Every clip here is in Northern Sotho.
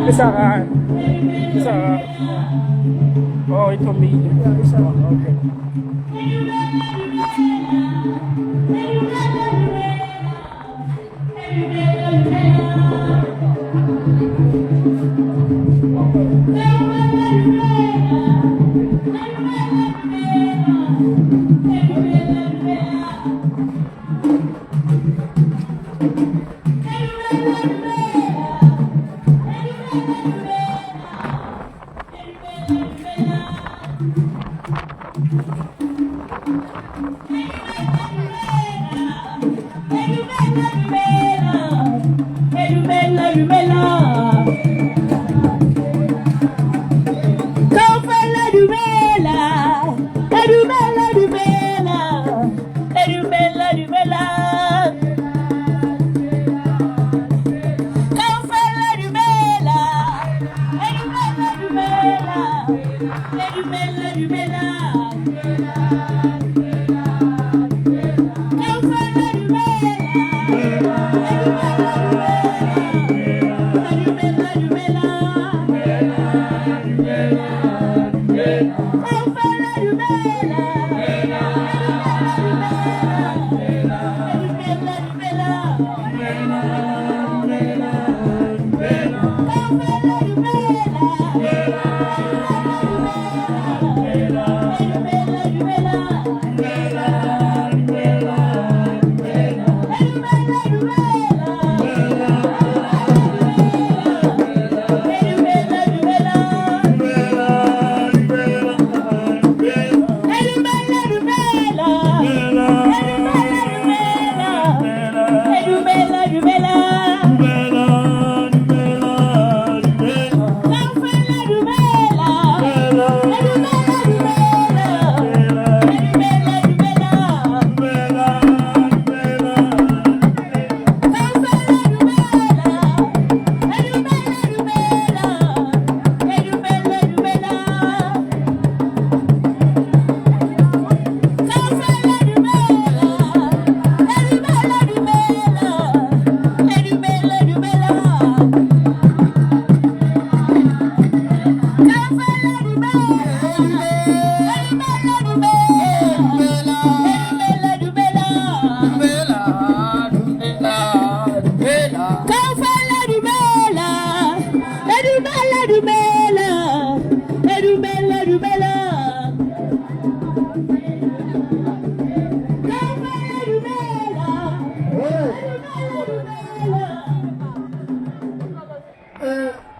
E sa gae. E sa gae. Oh, e thomile. E sa Okay.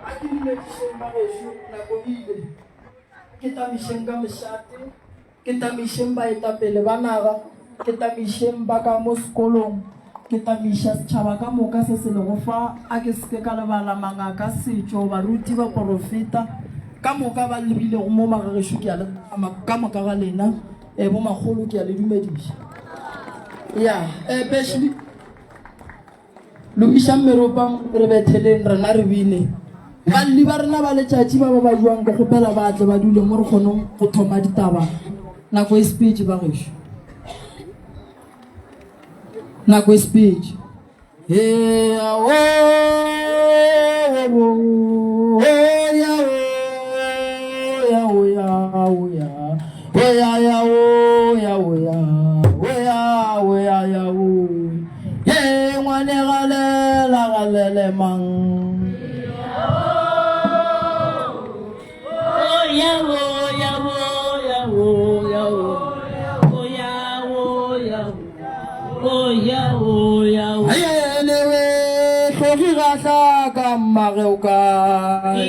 A ke dumedišeng bagešo nako ile. Ke tamišeng ka mešate, ke tamišeng baetapele ba naga, ke tamišeng ba ka mo sekolong, ke tamiša setšhaba ka moka se se lego fa. A ke se ke ka lebala mangaka, setšo, baruti, baporofeta ka moka ba lebilego mo magagešo. Ke a le tama ka moka ga lena, bomakgolo, ke a le dumediša. Ya, Ashley. Lokišang meropa, re betheleng, rena re bine. Balli ba rena ba letšatši ba ba ba jwang, ke kgopela ba tle ba dule mo re kgoneng go thoma ditaba. Nako e sepetše ba gešo. Nako e sepetše. Hey, oh, oh, oh, ya, oh, ya, oh, ya, oh, ya. Oh, ya, ya, oh, ya, oh, ya. Oh, ya, oh, ya, ya, oh. Ye ngwane galela galele mang. Ayene we hlogi gahla ka mmage o kae.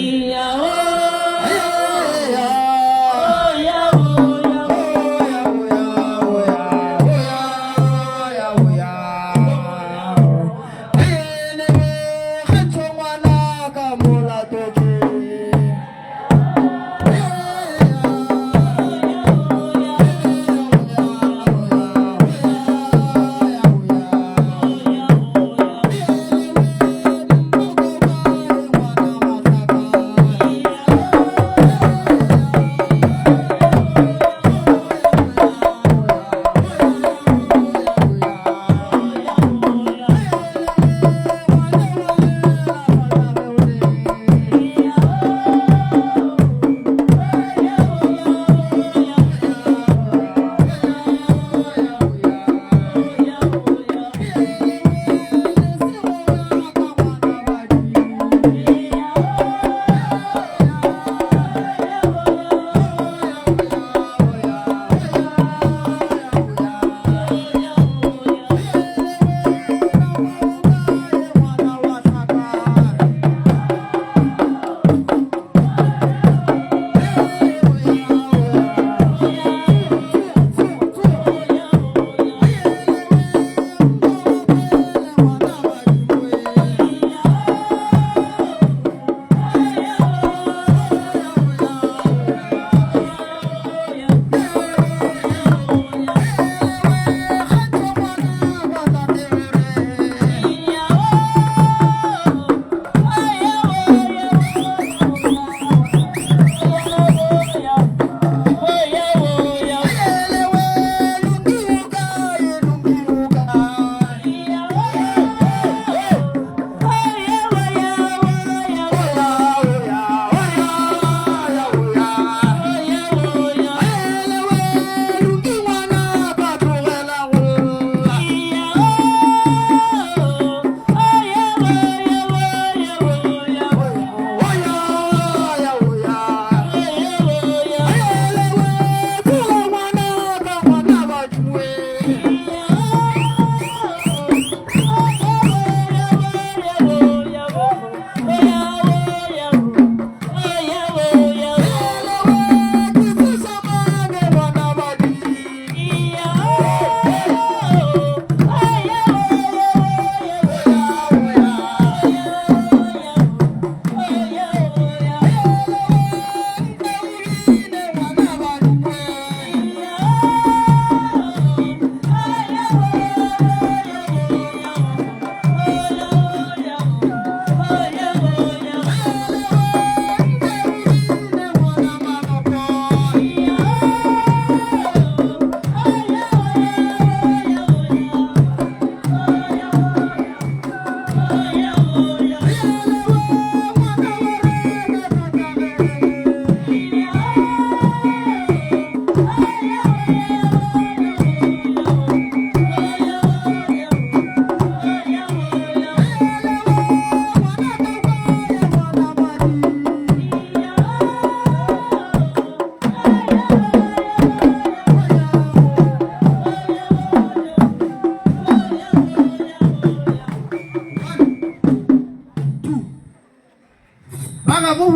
Ba gabo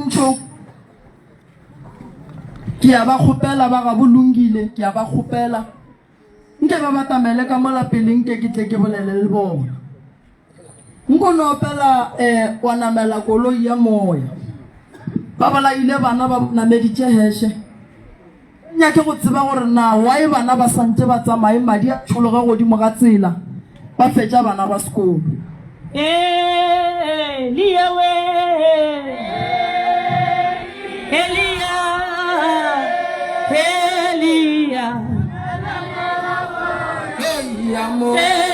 Ntšho ke a ba kgopela, ba gabo Lungile ke a ba kgopela, nke ba batamele ka mola pele nke ke tle ke bolele le bona. Nko no opela um wa namela koloi ya moya. Ba bolaile bana ba nameditše heshe. Nyake go tseba gore na why bana ba santše ba tsamaye madi a tšhologe godimo ga tsela ba fetša bana ba sekolo. Elia we, Elia, Elia,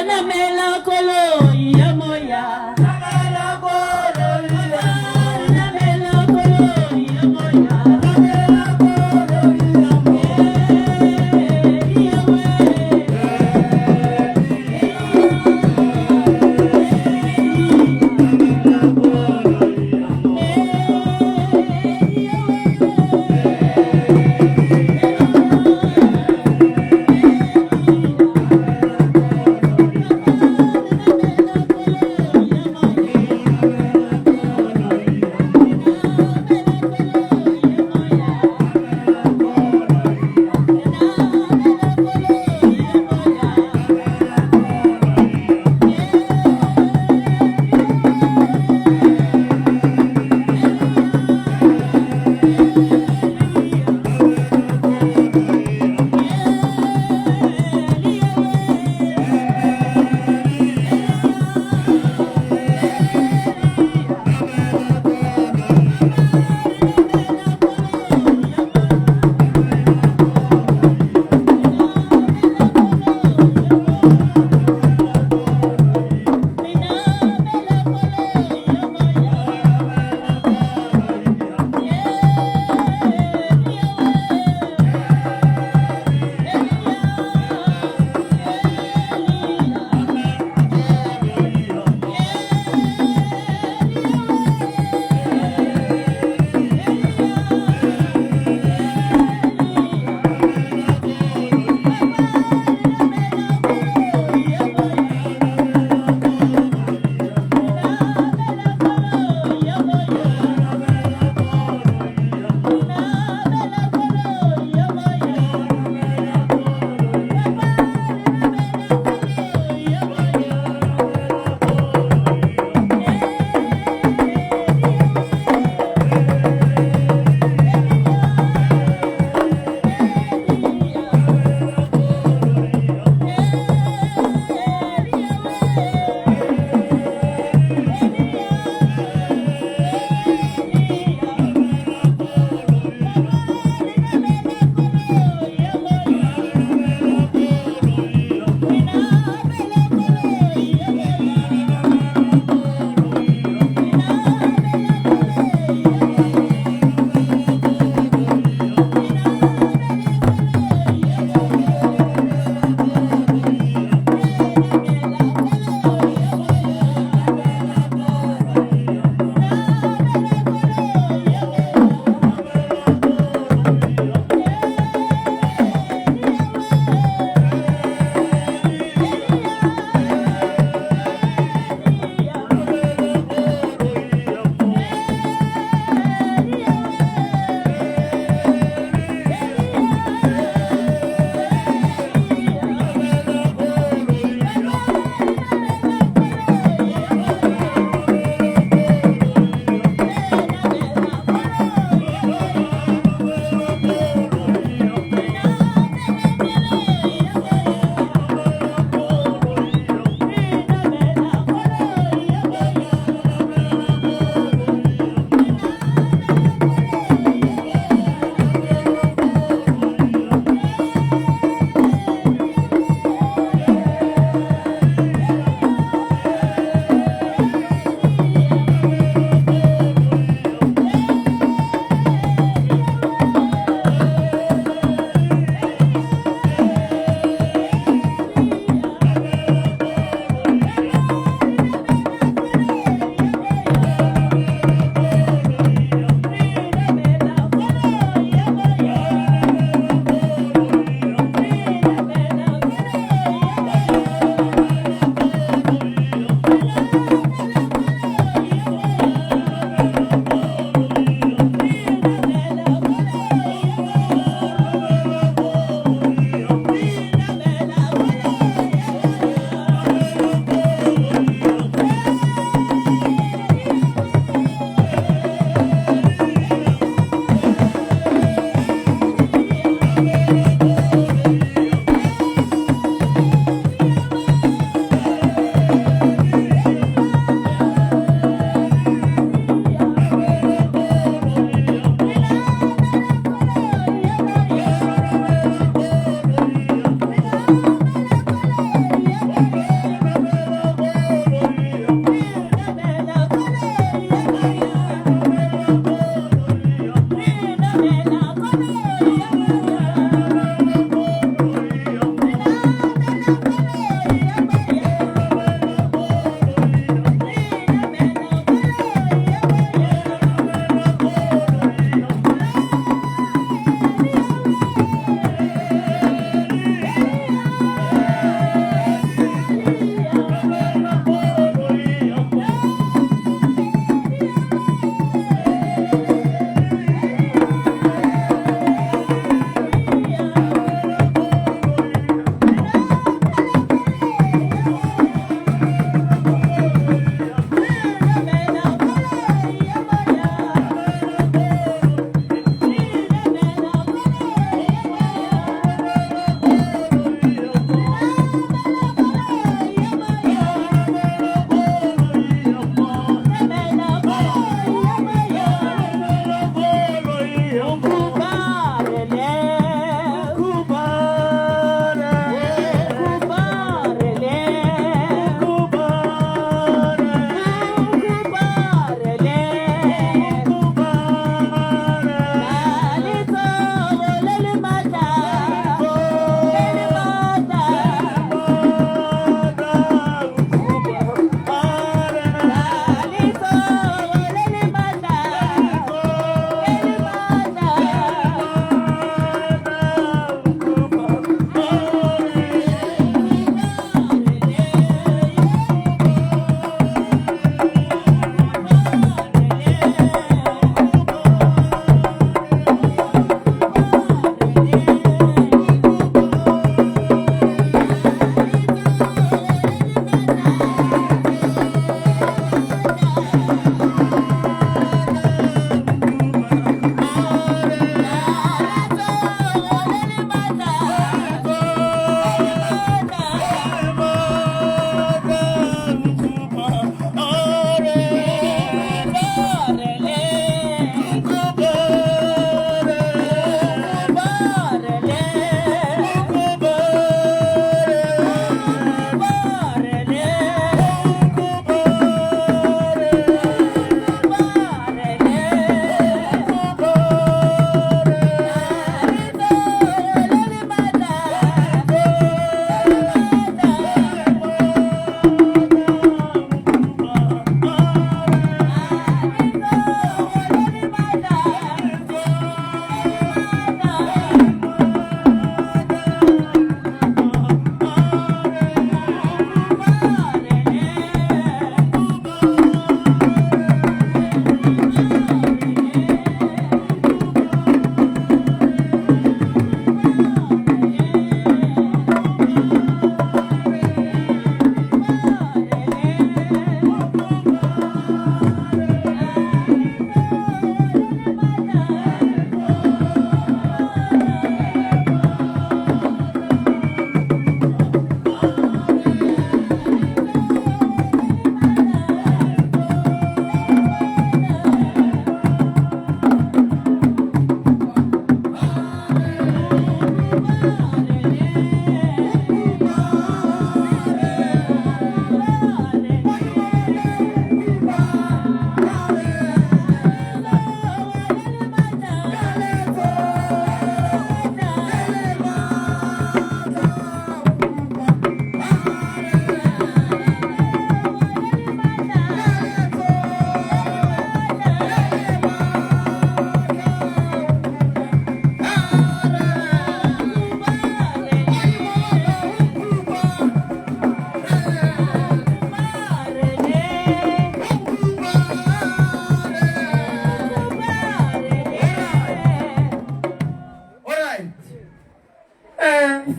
Namela koloi ya moya. Namela koloi ya moya. Elia we.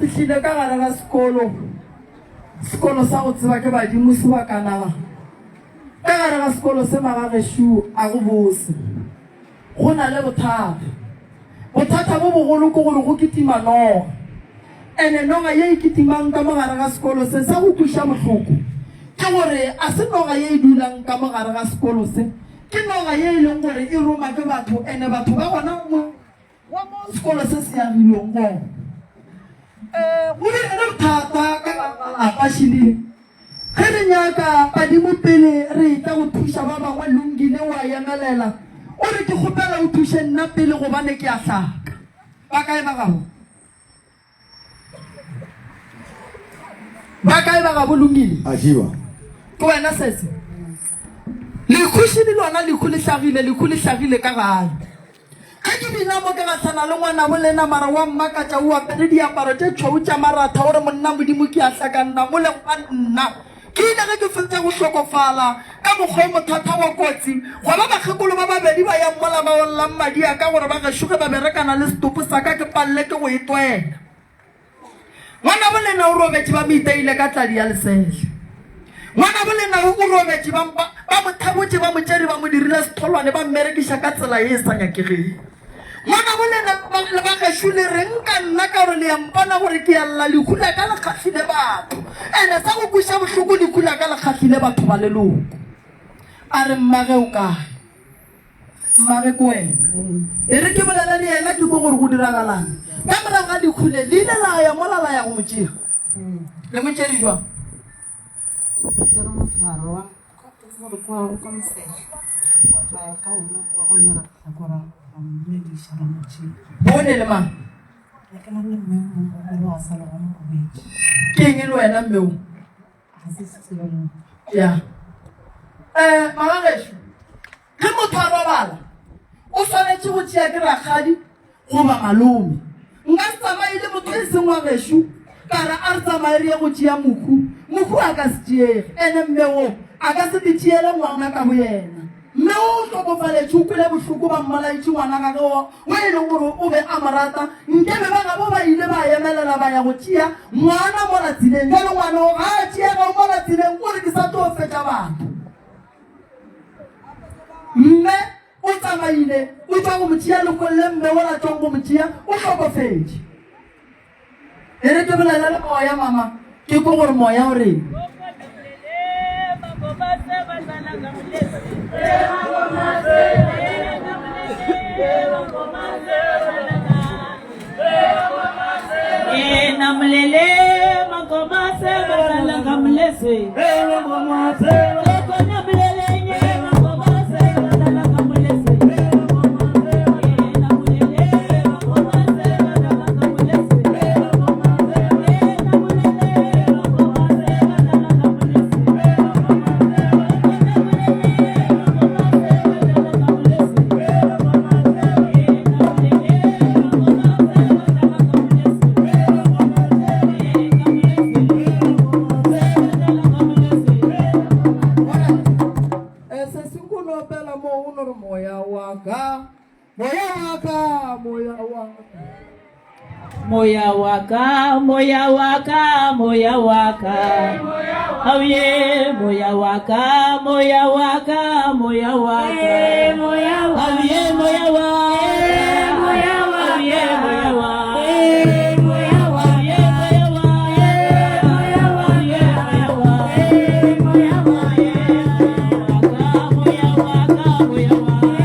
fihlile ka gare ga sekolo, sekolo sa go tseba ke badimo sebakanaga. Ka gare ga sekolo se magagešo a go bose. Go na le bothata. Bothata bo bogolo ke gore go kitima noga. Ene noga ye e kitimang ka mo gare ga sekolo se, sa go kweša bohloko ke gore a se noga ye e dulang ka mo gare ga sekolo se, ke noga ye e leng gore e roma ke batho ene batho ba gona mo wa mo sekolo se se agilweng gona. Um go bile le bothata ka gare ga lapa šileng. Ge re nyaka badimo pele re etla go thuša ba bangwe, Lungile o a emelela. O re, Ke kgopela o thuše nna pele gobane ke a hlaka. Ba kae ba gabo? Ba kae ba gabo Lungile? A šiwa. Ke wena sese. Lekhu šidi lona lekhu le hlagile, lekhu le hlagile ka gae. Ge ke bina mo ke gahlana le ngwanabo lena mara wa mmakatša o apere diaparo tše tšhweu tša maratha o re monna Modimo ke a hlakanna mole gwa nna. Ke ile ge ke fetša go hlokofala ka mokgwa o mothata wa kotsi gwa ba bakgekolo ba babedi ba yang mola ba ollang madi a ka gore ba gešo ge ba berekana le setopo sa ka ke palele ke go e twela. Ngwanabo lena o robetše ba mo iteile ka tladi ya lesehla. Ngwanabo lena o robetše ba, ba, ba mo thabotše ba mo tšere ba mo dirile setholwane ba mmerekiša ka tsela ye e sa nyakegeng. Ngwanabo lena ba, le ba gešo le reng ka nna ka gore le a mpona gore ke a lla lehu la ka le kgahlile batho. Ene sa go kweša bohloko lehu la ka le kgahlile batho ba leloko. A re mmage o kae? Mmage ke wena. E re ke bolele le yena ke kwe gore go diragalang. Ka morago ga lehu le, le ile la ya mola la ya go mo tšea. Le mo tšere jwang? Tsere mohlare wa ke tsebe gore kwa kwa mosehla ra ya ka ona kwa gomme ra fihla kwa ra ra mmolediša ra mo tšea. Bone le mang? Ya ke na le mme o mongwe gomme le a sa le gona o robetše. Ke eng le wena mme o? Ga se se tsebe le. Ya. Eh, magagešo. Ge motho a robala, o swanetše go tšea ke rakgadi goba malome. Nka se tsamaye le motho e seng wa gešo ka re a re tsamaye re ye go tšea mohu. Mohu a ka se tšeege, ene mme wo a ka se te tšeele ngwana ka boyena. Mme wo o hlokofaletše, o kwele bohloko ba mmolaetše ngwana gage wo wo e leng gore o be a mo rata. Nkebe ba gabo ba ile ba emelela ba ya go tšea ngwana mola tseleng. Bjale ngwana wo ga a tšeega o mola tseleng o re ke sa tlo fetša batho. Mme o tsamaile, o tšwa go mo tšea lekgong le mme wola tšwang go mo tšea o hlokofetše. E re ke bolele le moya mama, ke kwe gore moya o reng. Sesi o no opela mo o no re moya wa ka, moya wa ka, moya wa ka. Moya wa ka, moya wa ka, moya wa ka. Auye, moya wa ka, moya wa ka, moya wa ka. Auye, moya wa ka. Auye, moya wa ka. Auye, moya wa ka. Auye, moya wa ka. Moya wa ka, moya wa ka, moya wa ka.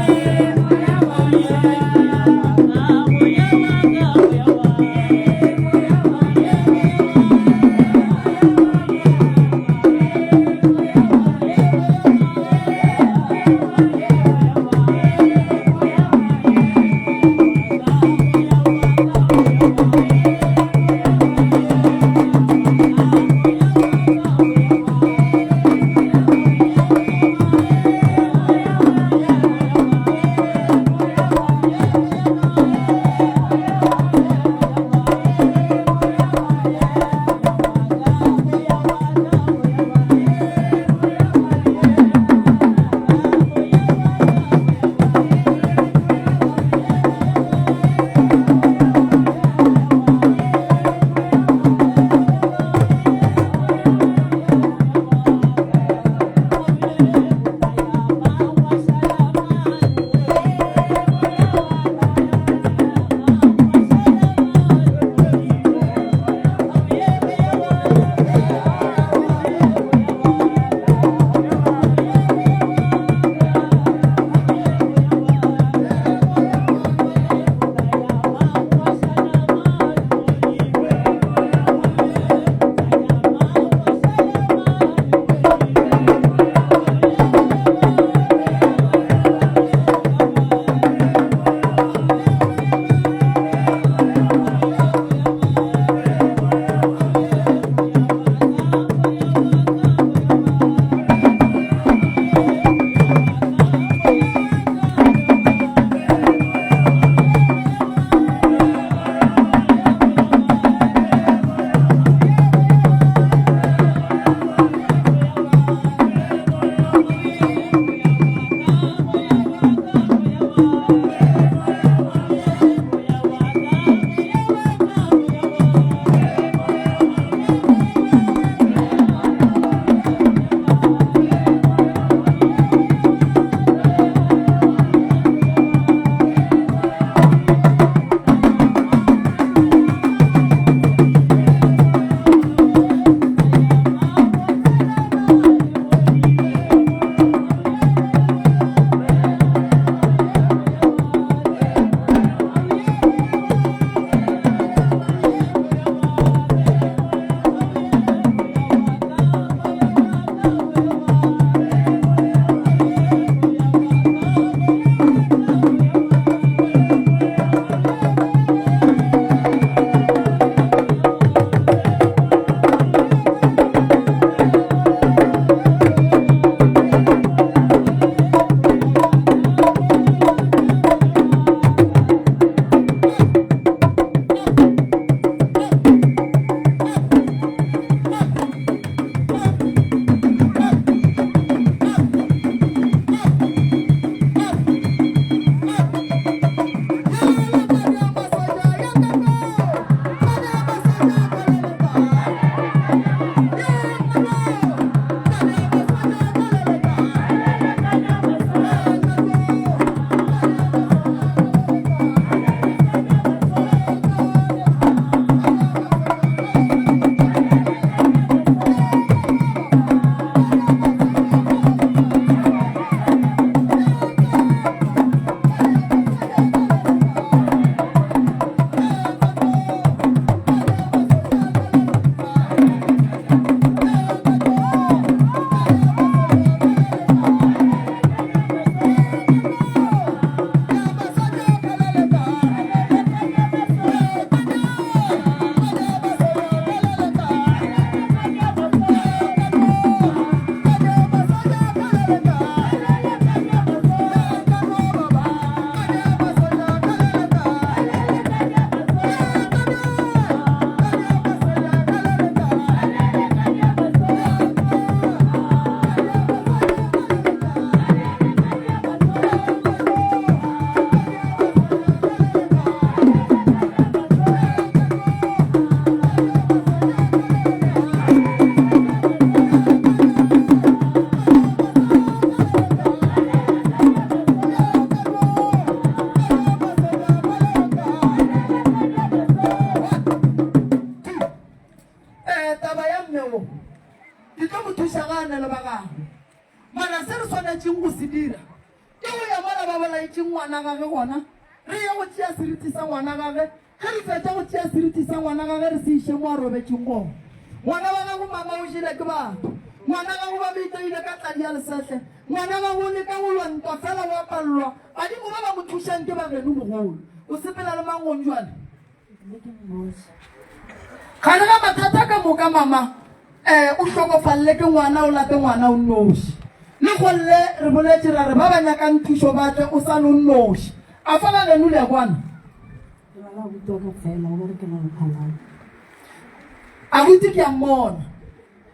se dira ke go ya mola ba bolaetšeng ngwana gage gona, re ye go tšea seriti sa ngwana gage. Ge re fetša go tšea seriti sa ngwana gage re se iše mo a robetšeng gona. Ngwana wa gago mama o jele ke batho. Ngwana gago ba mo iteile ka tladi ya lesehle. Ngwana gago o leka go lwa ntwa fela o a palelwa. Badimo ba ba mo thušang ke ba geno mogolo. O sepela le mang gong jwale? Nna ke nnoši. Gare ga mathata ka moka mama eh o hlokofalle ke ngwana o late ngwana o nnoši. Le golle re boletše ra re ba ba nyakang thušo ba tle o sa le o nnoši. A fa ba geno le a kwana? Ke na le abuti wa ka fela, o bereke na le Phalane. Abuti ke a mmona.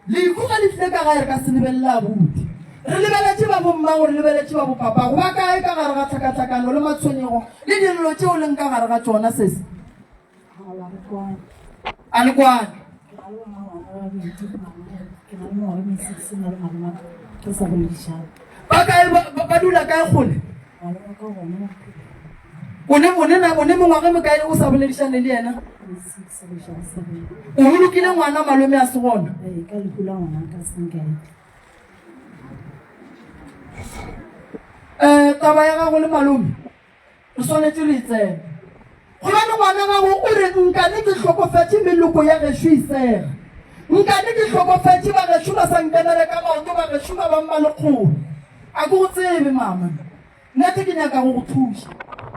Lehu ge le tlile ka gae re ka se lebelele abuti. Re lebeletše ba bommago, re lebeletše ba bopapago. Ba kae ka gare ga tlhakatlhakano le matshwenyego le dillo tšeo leng ka gare ga tšona, sesi? Aowa, re kwane. A le kwane? Ke na le bommangwana ba babedi, ke na le mongwe wa mesese, nna le malome wa ka re sa boledišane. Ba kae? Ba, ba dula kae kgole? Malome wa ka gona mo O ne, o ne, o ne mengwaga e mekae o sa boledišane le yena? O bolokile ngwana malome a se gona? Ee, ka lehu la ngwana ka senkae. Um taba ya gago le malome re swanetše re e tsene. Gobane ngwana gago o re nkane ke hlokofetše meloko ya gešo e sega. Nkane ke hlokofetše ba gešo ba sa nkemele ka maoto ba gešo ba bang ba le kgole. A ke go tsebe mama. Nnete ke nyaka go go thuša.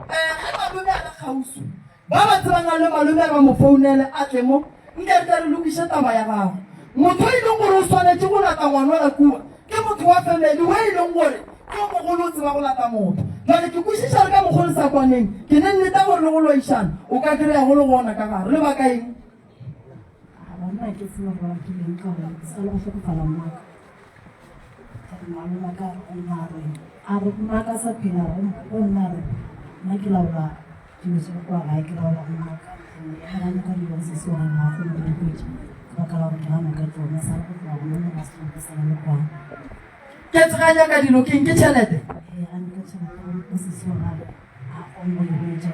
Eh, ge malome a le kgauswi, ba ba tsebana le malome a ba mo founele a tle mo, nke re tle re lokiše taba ya gagwe. Motho e leng gore o swanetše go lata ngwanwela kua, ke motho wa family we e leng gore ke o mogolo o tseba go lata motho. Jwale ke kwešiša re ka mokgo le sa kwaneng, ke ne nneta gore le go loišana o ka kry-a go le gona ka gare. Lebaka eng? Banna ke tseba gore ba bakile eng ka gore sa le go hlokofala mmaka. Malome ka re go nna a re a re mmaka sa phela go nna re nna ke laola dilo tse kwa gae ke laola mmaka ga ba nyaka dilo se se gore ga kgone go di hwetša ka baka la gore ke gana ka tsona sa le go tloga gona mo ga se go sa le kwana. Ke tsega nyaka dilo keng ke tšhelete? Ee, a nyaka tšhelete go se se gore a kgone go e hwetša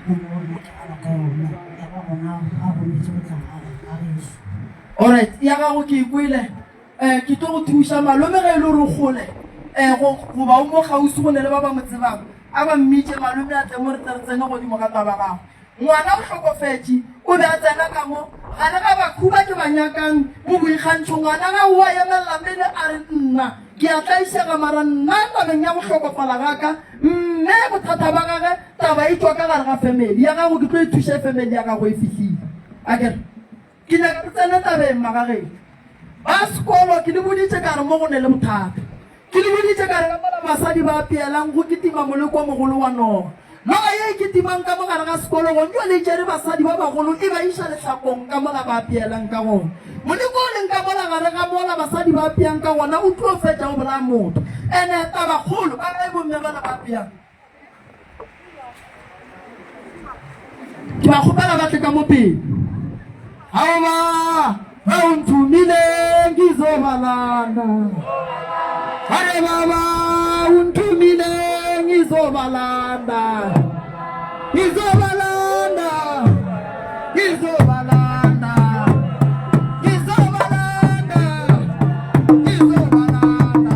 gomme gore nna ke gana ka yona ya ba gona a rometše go tla ga gešo. Alright, ya gago ke e kwele. Um ke tlo go thuša malome ge e le gore o kgole um goba o mo kgauswi go ne le ba ba mo tsebago a ba mmitše malome a tle mo re tle re tsene godimo ga taba gago. Ngwana o hlokofetše, o be a tsena ka mo gare ga bakhu ba ke ba nyakang mo boikgantšho. Ngwana gago o a emelela mmele a re, Nna ke a tlaišega, mara nna tabeng ya go hlokofala ga ka, mme bothata ba gage taba e tšwa ka gare ga family ya gago, ke tlo e thuša family ya gago e fihlile. Akere? Ke nyaka re tsene tabeng, magagešo. Ba sekolo, ke le boditše ka re mo go ne le bothata. Ke le boditše ka re ka mola basadi ba apeelang go kitima moleko o mogolo wa noga. Noga ye e kitimang ka mo gare ga sekolo gonjo le tšere basadi ba bagolo e ba iša lehlakong ka mola ba apeelang ka gona. Moleko o leng ka mola gare ga mola basadi ba apeang ka gona o tlo fetša o bolaya motho. Ene tabakgolo, ba kae bomme bala ba apeang? Ke ba kgopela ba tle ka mo pele. Aoba ba o nthomile ngizobalanda. Are baba o nthomile ngizobalanda. Ngizobalanda. Ngizobalanda. Ngizobalanda. Ngizobalanda.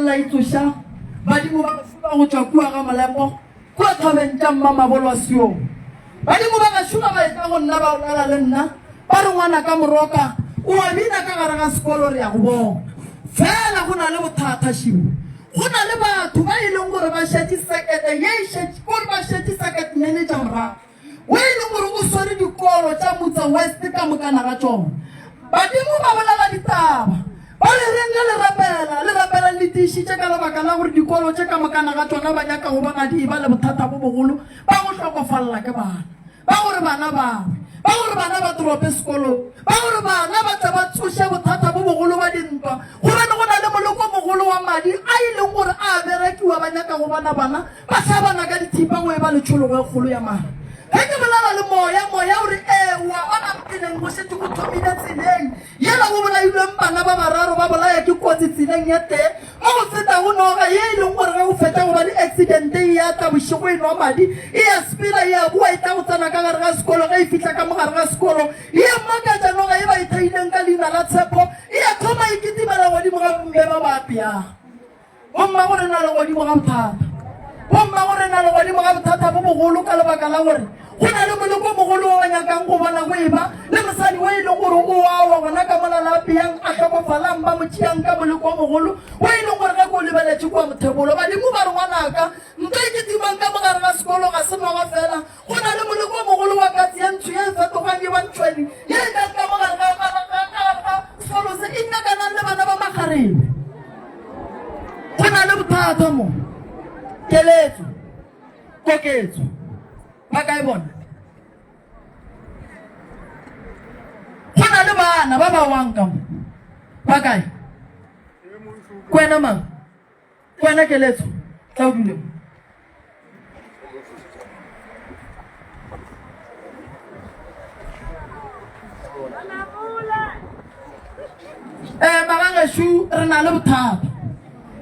lla e tsoša badimo ba gešo ba go tšwa kua ga Molepo, kua thabeng tša Mmamabolwa Siong. Badimo ba gešo ga ba etla go nna ba bolela le nna, ba re, Ngwanaka Moroka, o a bina ka gare ga sekolo re ya go bona. Fela go na le bothata šibo. Go na le batho ba e leng gore ba šetše sekete ye e šetše, kore ba šetše sekete manager morago. O e leng gore o swere dikolo tša Mutsa West ka mokana ga tšona. Badimo ba bolela ditaba. Ba le reng ge le rapela? Le rapelang le tiišitše ka lebaka la gore dikolo tše ka mokana ga tšona ba nyaka go bona di eba le bothata bo bogolo ba go hlokofalela ke bana. Ba gore bana ba we. Ba gore bana ba drope sekolong. Ba gore bana ba tle ba tsoše bothata bo bogolo ba dintwa. Gobane go na le moleko o mogolo wa madi a e leng gore a berekiwa ba nyaka go bona bana Ba hlabana ka dithipa go eba le tšhologo e kgolo ya madi. Ge ke bolela le moya, moya o re, Ee, o a bona mpeleng go šetše go thomile tseleng yela go bolailweng bana ba bararo ba bolaya ke kotsi tseleng ye tee mo go fetago noga ye e leng gore ge go fetša go ba le accident e ya tla bošego e nwa madi e ya sepela e ya boa e tla go tsena ka gare ga sekolo ge e fihla ka mo gare ga sekolo e ya makatša noga ye ba e theileng ka leina la Tshepo e ya thoma e kitimela godimo ga bomme ba ba apeago. Bommago rena le godimo ga bothata. Bommago rena le godimo ga bothata bo bogolo ka lebaka la gore go na le moleko mogolo o ba nyakang go bona go eba le mosadi o e leng gore o awa gona ka mola la apeyang a hlokofalang ba mo tšeang ka moleko o mogolo o e leng gore ge ke o lebeletše kua mothebolo badimo ba re ngwanaka nto e kitimang ka mogare ga sekolo ga se noga fela go na le moleko o mogolo wa katse ye ntsho ye e fetogang e ba ntšhweni ye e tlang ka mogare ga sekolo se e nyakanang le bana ba magareng Go na le bothata mo. Keletso, koketso, ba kae bona? Go na le bana ba ba wang ka mo. Ba kae? Kwena mang? Kwena keletso, tla o dule mo. Um magagešo re na le bothata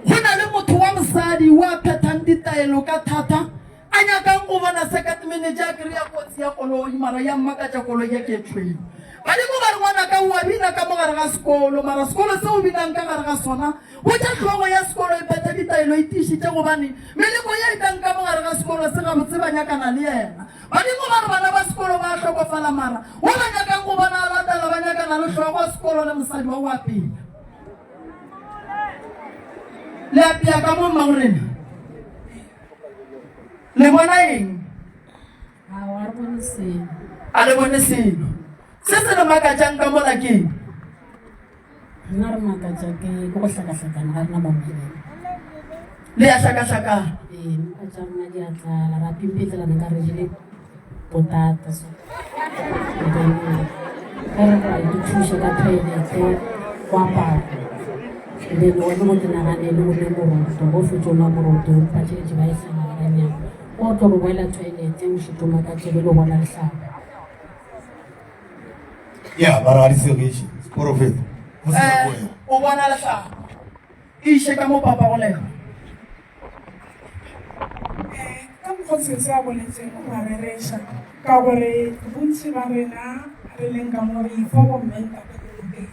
go na le motho wa mosadi wa phethang ditaelo ka thata a nyakang go bona second manager a kry-a kotsi ya koloi mara ya mmakatša koloi ya ke tšhweu badimo ba re ngwanaka o a bina ka mo gare ga sekolo mara sekolo se o binang ka gare ga sona Botša hlogo ya sekolo e phethe ditaelo e tiišitše gobane meleko ye e tlang ka mo gare ga sekolo se gabotse ba nyakana le yena. Badimo ba re bana ba sekolo ba a hlokofala mara wo ba nyakang go bona a latela ba nyakana le hlogo ya sekolo le mosadi wa go apea. Le apea ka mo mmagorena? Le bona eng? Aowa, ga re bone selo. A le bone selo. Se se le makatšang ka mola ke eng? Rena re makatša ke ke go hlakahlakana ga rena mo mmeleng. Le ya hlakahlakana. Ee, mpa tša rena di a tlala, ra pimpetlelana ka re jele potata so. Then ge re ra di thuša ka toilete go apara. Then wena go te naganele o nwe moroto, go fetša o nwa moroto, mpa tšeletše ba e hlangana ka nyana. O tlo go boela toilete o šetše o makatše bjale o bona lehlapa. Ya, ba re ga di segiše. Porofeta. Go se Eh, go wena. o bona lehlapa. E iše ka mo papa go lena. Eh, ka mokgwa sese a boletseng o a rereša ka gore bontši ba rena re leng ka mo re ifa bomme ntate ko moteng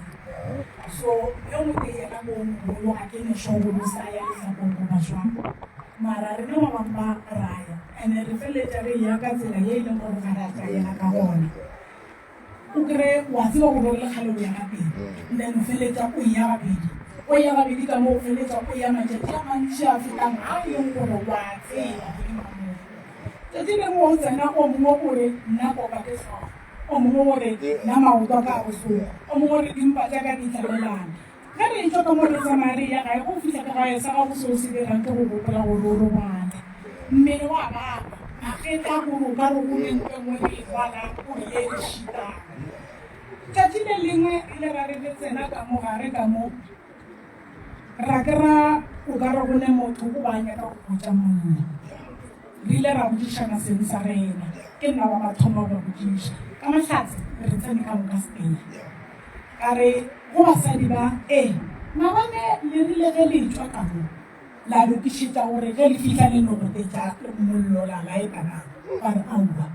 so yo motee yena ko mogolo ga ke ne sure gore o sa ya lehlapong goba jwang mara rena ba bangwe ba raya and-e re feleletša re ya ka tsela ye e leng gore ga re a tlwaela ka gona o kry wa tseba gore o le kgale o ya gabedi then o feletša o ya gabedi o ya gabedi ka mo o feletša o ya matšatši a mantši a fetang a e leng gore wa tseba godimo ga moo tšatši lengwe o tsena o mongwe o re nna kopa ke tlhogo o mongwe o re nna maoto a ka a bohloko o mongwe o re dimpa tša ka di tlalelana Ge re etšwa ka mo re tsamaya re eya gae, go fihla ka gae sa gago seo se dirang ke go gopola gore o robale. Mmele wa baba, magetla gore o ka re go ne ntho e nngwe re e rwalang gore ye re šitang. Tšatši le lengwe re ile ra re re tsena ka mo gare ka mo, ra kry-a o ka re go ne motho o ba nyaka go gotša mollo. Re ile ra botšišana seng sa rena, ke nna wa mathomo go ba botšiša. Ka mahlatse re tsene ka moka setee. Ka re go basadi ba, Ee, maabane le rile ge le etšwa ka mo, la lokišetša gore ge le fihla le no gotetša mollo la laeta na? Ba re, Aowa.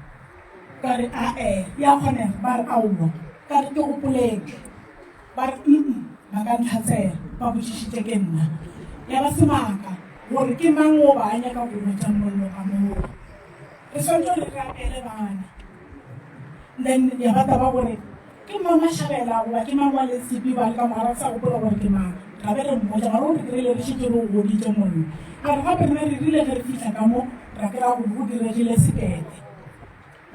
Ka re, A-e, ya kgonega? Ba re, Aowa. Ka re, Ke gopoleng? Ba re, Mm-mm, ba ka ntlhatsela, ba botšišitše ke nna. Ya ba semaka gore ke mang o ba a nyaka go hwetša mollo ka moo. Re swanetše gore re apeele bana. Then ya ba taba gore ke mang Mashabela goba ke mang wa Lesipi ba le ka mogare re sa gopola gore ke mang. Ra be re mmotša mara o re kry-ile re šetše re o goditše mollo. A re gape rena re rile ge re fihla ka mo ra kry-a gore go diregile sekete.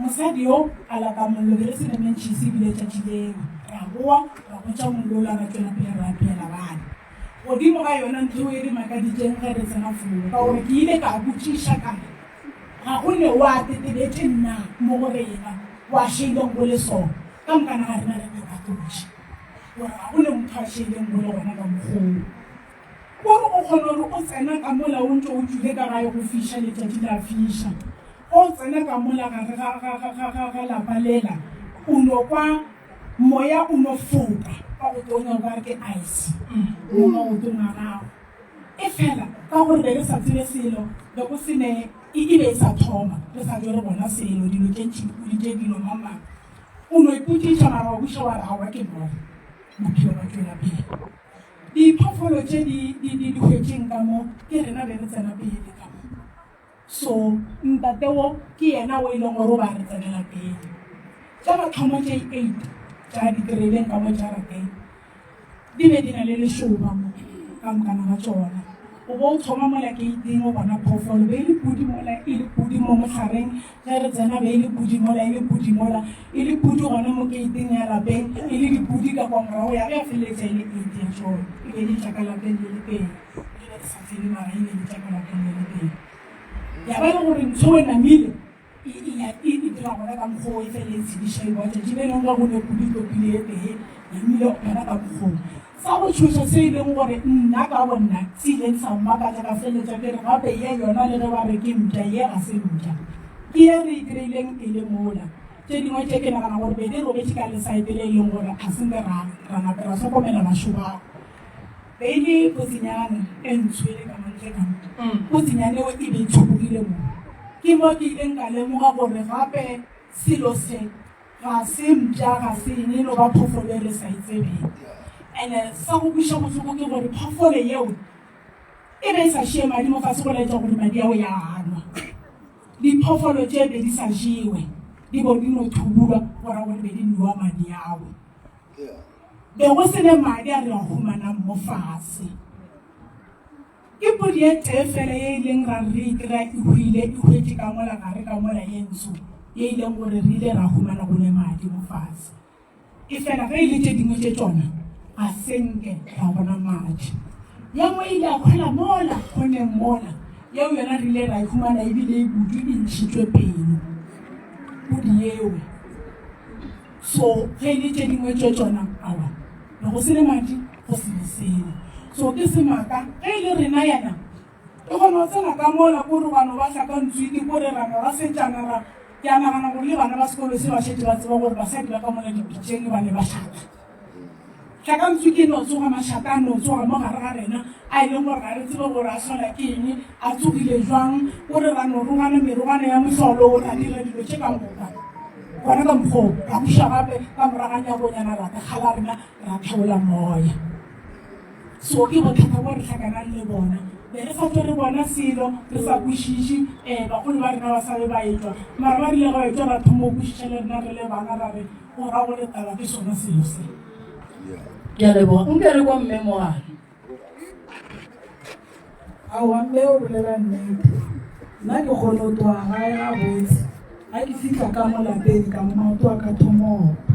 Mosadi yo a lata mollo be re se ne mentšhisi ebile tšatši leo. Ra boa ra hwetša mollo ola ra tšwela pele ra apeela bana. Godimo ga yona ntho eo e re makaditšeng ge re tsena foo ka gore ke ile ka botšiša ka re, Ga go ne wa tetebetše nna mo go rena wa šeileng go le so? Ka mokana ga rena re be ratotše gore ga go ne motho a šeileng go le gona ka mokgoo. O re o kgona gore o tsena ka mola o ntše o tšwile ka gae go fiša letšatši la fiša. Ge o tsena ka mola gare ga, ga, ga, ga, ga, ga lapa lela, o no kwa moya o no foka ka go tonya o ka re ke ice mo maotong a gago. Efela ka gore be re sa tsebe selo, be go se ne, e, e be e sa thoma, re sa tšwe re bona selo, dilo tše ntši, dipudi tše, dilo mang mang. O no ipotšiša mara wa buša wa re, aowa ke lora. Bophelo ba tšwela pele. Diphoofolo tše di, di, di, di hwetšeng ka mo, ke rena be re tsena pele ka mo. So, ntate wo ke yena o e leng gore o ba re tsenela pele. Tša mathomo tše eight tša di kry-ileng ka mo jarateng, di be di na le lešoba mo ka mokana ga tšona. O bo o thoma mola keiting o bona phoofolo, be e le pudi mola, e le pudi mo mohlareng, ge re tsena be e le pudi mola, e le pudi mola, e le pudi gona mo keiting ya lapeng, e le dipudi ka kwa morago, ya be ya feleletša e le eight ya tšona. E be e le tša ka lapeng le le tee. Re be re sa tsebe mara e be e le tša ka lapeng le le tee. Ya ba e le gore ntho e namile e, e, e, e dira gona ka mokgwa o e fele e tshediša e boa tšatši le lengwe go ne kudu topile e tee namile gona ka mokgwa o. Sa go tšhoša se e leng gore nna ka bonna se ileng sa mmakatša ka feleletša ke re gape ye yona le ge ba re ke mpša ye ga se mpša. Ke ye re e kry-ileng e le mola. Tše dingwe tše ke nagana gore be di robetše ka lesaete le e leng gore ga se nke ra ra nape ra hlokomela mašoba ao. Be e le kotsinyane e ntsho e le ka montle ka mo. Kotsinyane eo e be e tshobogile mo. Ke mo ke ileng ka lemoga gore gape selo se ga se mpša, ga se eng, e no ba phoofolo e re sa e tsebeng. And-e sa go kweša bohloko ke gore phoofolo yeo e be e sa šie madi mo fase go laetša gore madi ao ya a nwa. Diphoofolo tše be di sa jewe, di bo di no thubulwa go ra gore be di nwewa madi ao. Be go se ne madi a re a humanang mo fase. Ke pudi e tee fela ye e ileng ra re e kry-a e hwile, e hwetše ka mola gare ka mola ye ntsho, ye e leng gore re ile ra humana go ne madi mo fase. Efela ge e le tše dingwe tše tšona, ga se nke ra bona madi. Ye nngwe e ile ya hwela mola khoneng mola, yeo yona re ile ra e humana ebile e budu e ntšhitšwe pelo, pudi yeo. So ge e le tše dingwe tše tšona, aowa, be go se ne madi, go se ne selo. So ke semaka ge e le rena yena e kgona go tsena ka mola ko re wa no ba hlakantswiki ko re ra no rasetšana ra ke a nagana gore le bana ba sekolo se ba šetše ba tseba gore basadi ba ka mola dipitšeng ba ne ba šata. Hlakantswiki e no tsoga mašata a no tsoga mo gare ga rena a e leng gore ga re tsebe gore a hlola ke eng, a tsogile jwang, o re ra no rogana merogana ya mohlolo, ra dira dilo tše ka moka. Gona ka mokgwa o, ra buša gape ka morago ga nyakonyana ra kgala rena ra theola moya. So ke bothata bo re hlakanang le bona. Be re sa tšwe re bona selo, re sa kwešiše, um bagolo ba rena ba sa be ba etšwa. Mara ba rile ga ba etšwa ra thoma go kwešiša le rena re le bana ra re go ra gore taba ke sona selo se. Ke a leboga. Nke re kwa mme Mogale. Aowa mme o bolela nnete. Nna ke kgone go tloga gae gabotse. Ga ke fihla ka mo lapeng ka mo maoto a ka thoma go opa.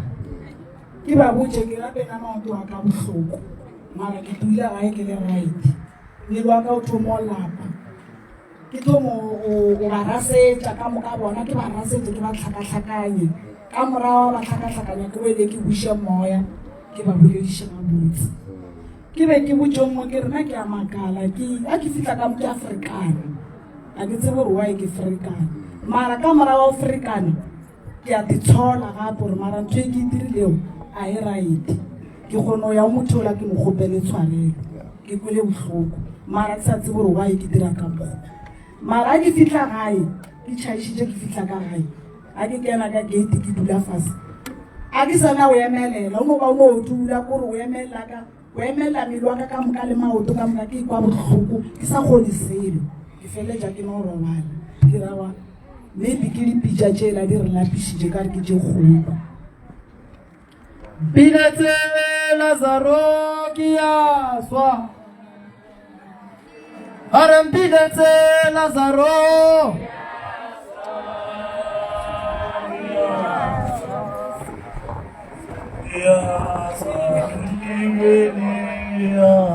Ke ba botše ke gape na maoto a ka bohloko. Mara ke tlogile gae ke le right. Mmele wa ka o thoma go lapa. Ke thomo go ba rasetša ka moka bona ke ba rasetse ke ba hlakahlakanye. Ka morago ba hlakahlakanya ke boele ke buše moya ke ba bolediše gabotse. Ke be ke botše nngwe ke re na ke a makala ke a ke fihla ka mo ke a ferekana. Ga ke tsebe gore why ke ferekana. Mara ka morago ga go ferekana ke a itshola gape gore mara ntho e ke e dirilego a e right. Ke kgone go ya go motho ola ke mo kgopele tshwarelo. Ke kwele bohloko mara ke sa tsebe gore why ke dira ka mokgwa. Mara ga ke fihla gae ke tšhaišitše ke fihla ka gae ga ke kena ka gate ke dula fase a ke sana go emelela o no ba o no dula kore o emelela ka. Go emelela mmele wa ka ka moka le maoto ka moka ke ikwa bohloko ke sa kgone selo. Ke feleletša ke no robala. Ke ra wa maybe ke dipitša tšela di re lapišitše ka re ke tše kgolo. Mpiletse Lazaro ke ya swa. A re mpiletse Lazaro.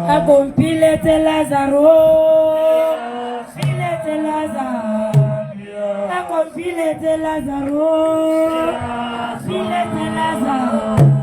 A ko mpiletse Lazaro. Mpiletse Lazaro. A ko mpiletse Lazaro. Mpiletse Lazaro.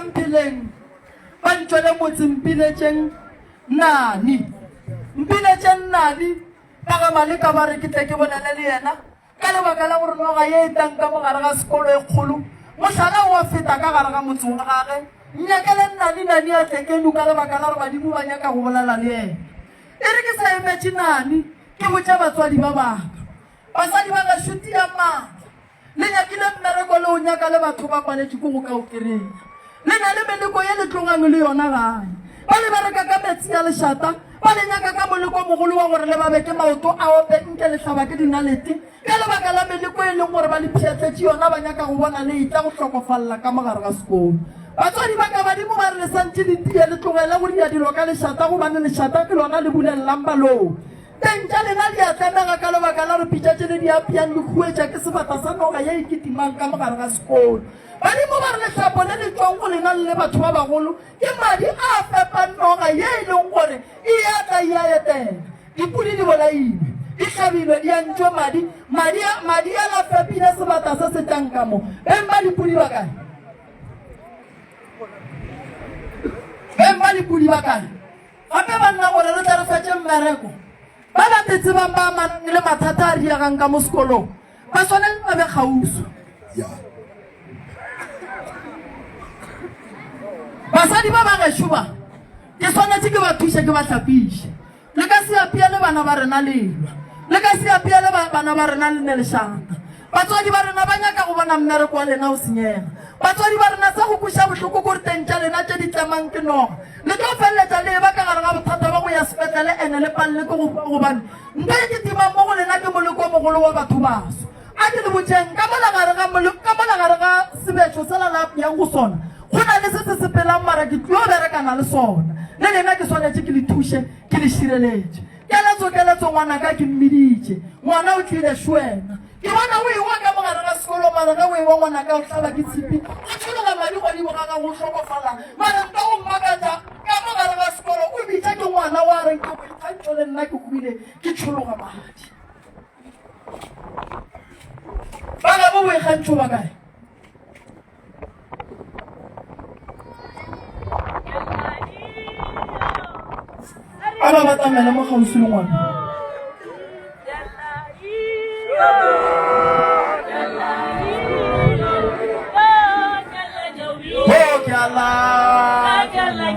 Mpheleng, ba ntšwele motse Mpiletšeng Nani. Mpiletšeng Nani, ka ga Maleka ba re ke tle ke bolele le yena ka lebaka la gore noga ye e tlang ka mo gare ga sekolo e kgolo, mohlala o a feta ka gare ga motse wa gage. Nnyakele Nani, Nani a tle keno ka lebaka la gore badimo ba nyaka go bolela le yena. E re ke sa emetše Nani, ke botše batswadi ba baka. Basadi ba gešo tiang maatla. Le nyakile mmereko le o nyaka le batho ba paletše ke go ka o kereya. Le na le meleko ye le tlogang le yona gae. Ba le bereka ka metsi a lešata, ba le nyaka ka moleko mogolo wa gore le ba beke maoto a ope nke le hlaba ke dinalete. Ka lebaka la meleko e leng gore ba le pšhatletše yona ba nyaka go bona le etla go hlokofalla ka mo gare ga sekolo. Batswadi ba ka badimo ba re le santše le tie le tlogele go dia dilo ka lešata gobane lešata ke lona le bulelelang baloi. Teng tša lena di a tlemega ka lebaka la gore pitša tše le di apeang di huetša ke sebata sa noga ye e kitimang ka mo gare ga sekolo. Badimo ba re lehlapo le le tšwang go lena le le batho ba bagolo ke madi a fepang noga ye e leng gore e a tla e a etela. Dipudi di bolailwe, di hlabilwe, di antšwe madi, madi a, madi a la fepile sebata se se tlang ka mo. Beng ba dipudi ba kae? Beng ba dipudi ba kae? Gape banna gore re tle re fetše mmereko, ba ba te tsebang ba amanang le mathata a riegang ka mo sekolong ba swanetše ba be kgauswi. Basadi ba ba gešo ba, ke swanetše ke ba thuše ke ba hlapiše. Le ka se apeele bana ba rena lelwa. Le ka se apeele ba, bana ba rena le ne lešata. Batswadi ba rena ba nyaka go bona mmereko wa lena o senyega. Batswadi ba rena, sa go kweša bohloko ko teng tša lena tše di tlemang ke noga. Le tlo feleletša le eba ka gare ga bothata ba go ya sepetlele ene le palele ke go hwa gobane nto e kitimang mo go lena ke moleko o mogolo wa batho baso. A ke le botšeng, ka mola gare ga, ka mola gare ga sebešo sela le apeyang go sona, go na le se se sepelang, mara ke tlo berekana le sona. Le lena ke swanetše ke le thuše, ke le šireletše. Keletso, keletso, ngwanaka, ke mmiditše. Ngwana o tlile, šwena. Ke bona o ewa ka mo gare ga sekolo, mara ge o ewa ngwanaka o hlaba ke tshipi, go tšhologa madi godimo ga gago, o hlokofala. Mara nka go mmakatša, ka mo gare ga sekolo o bitša ke ngwana wa reng ke boikgantšho le nna ke hwile ke tšhologa madi. Ba gabo boikgantšho ba kae? A ba batamele mo kgauswi le ngwana. Oh, ke a la. Oh, ke a la.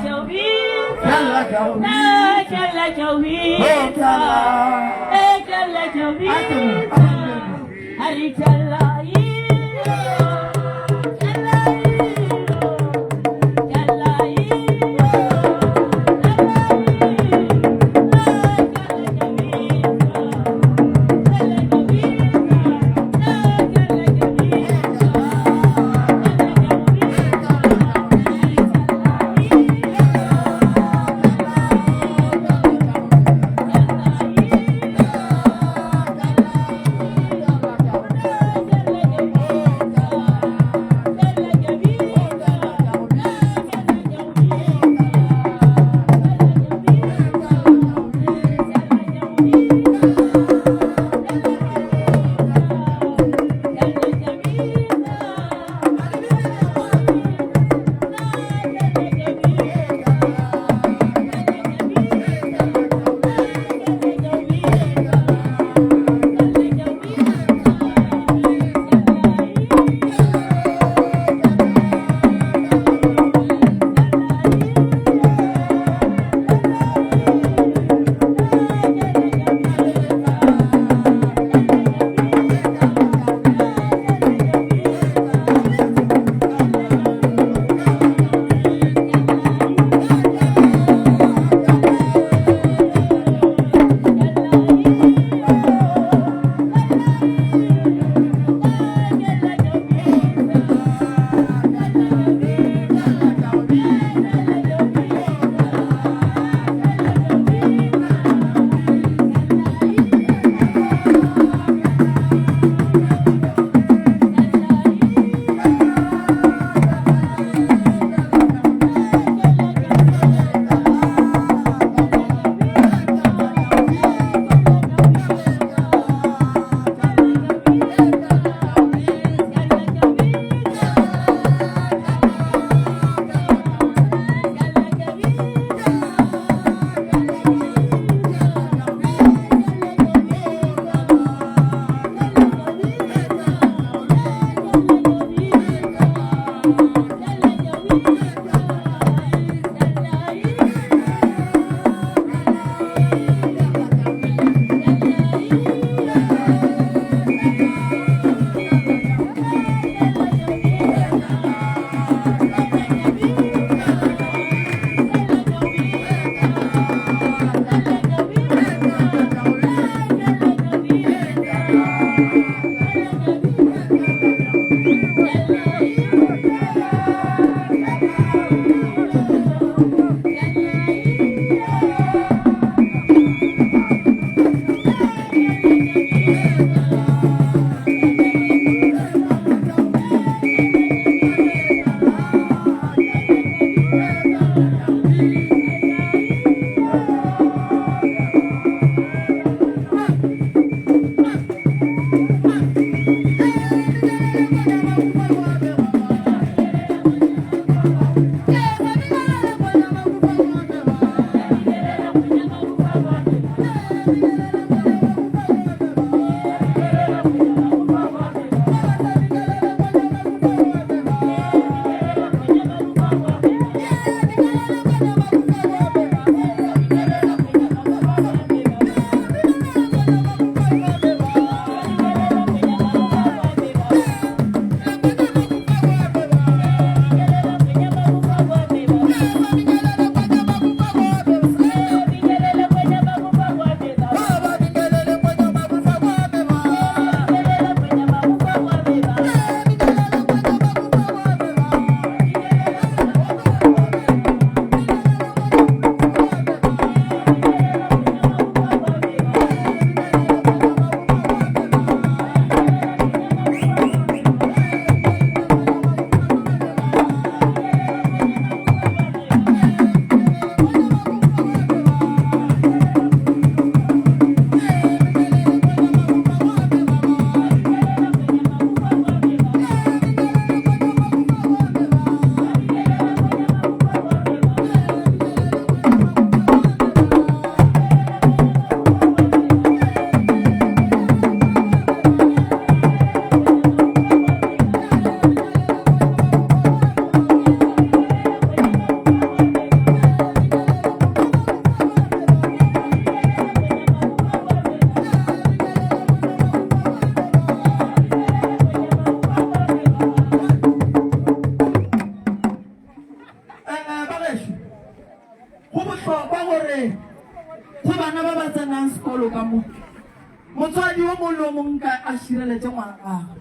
Motswadi yo mongwe le yo mongwe nka a šireletše ngwana gagwe.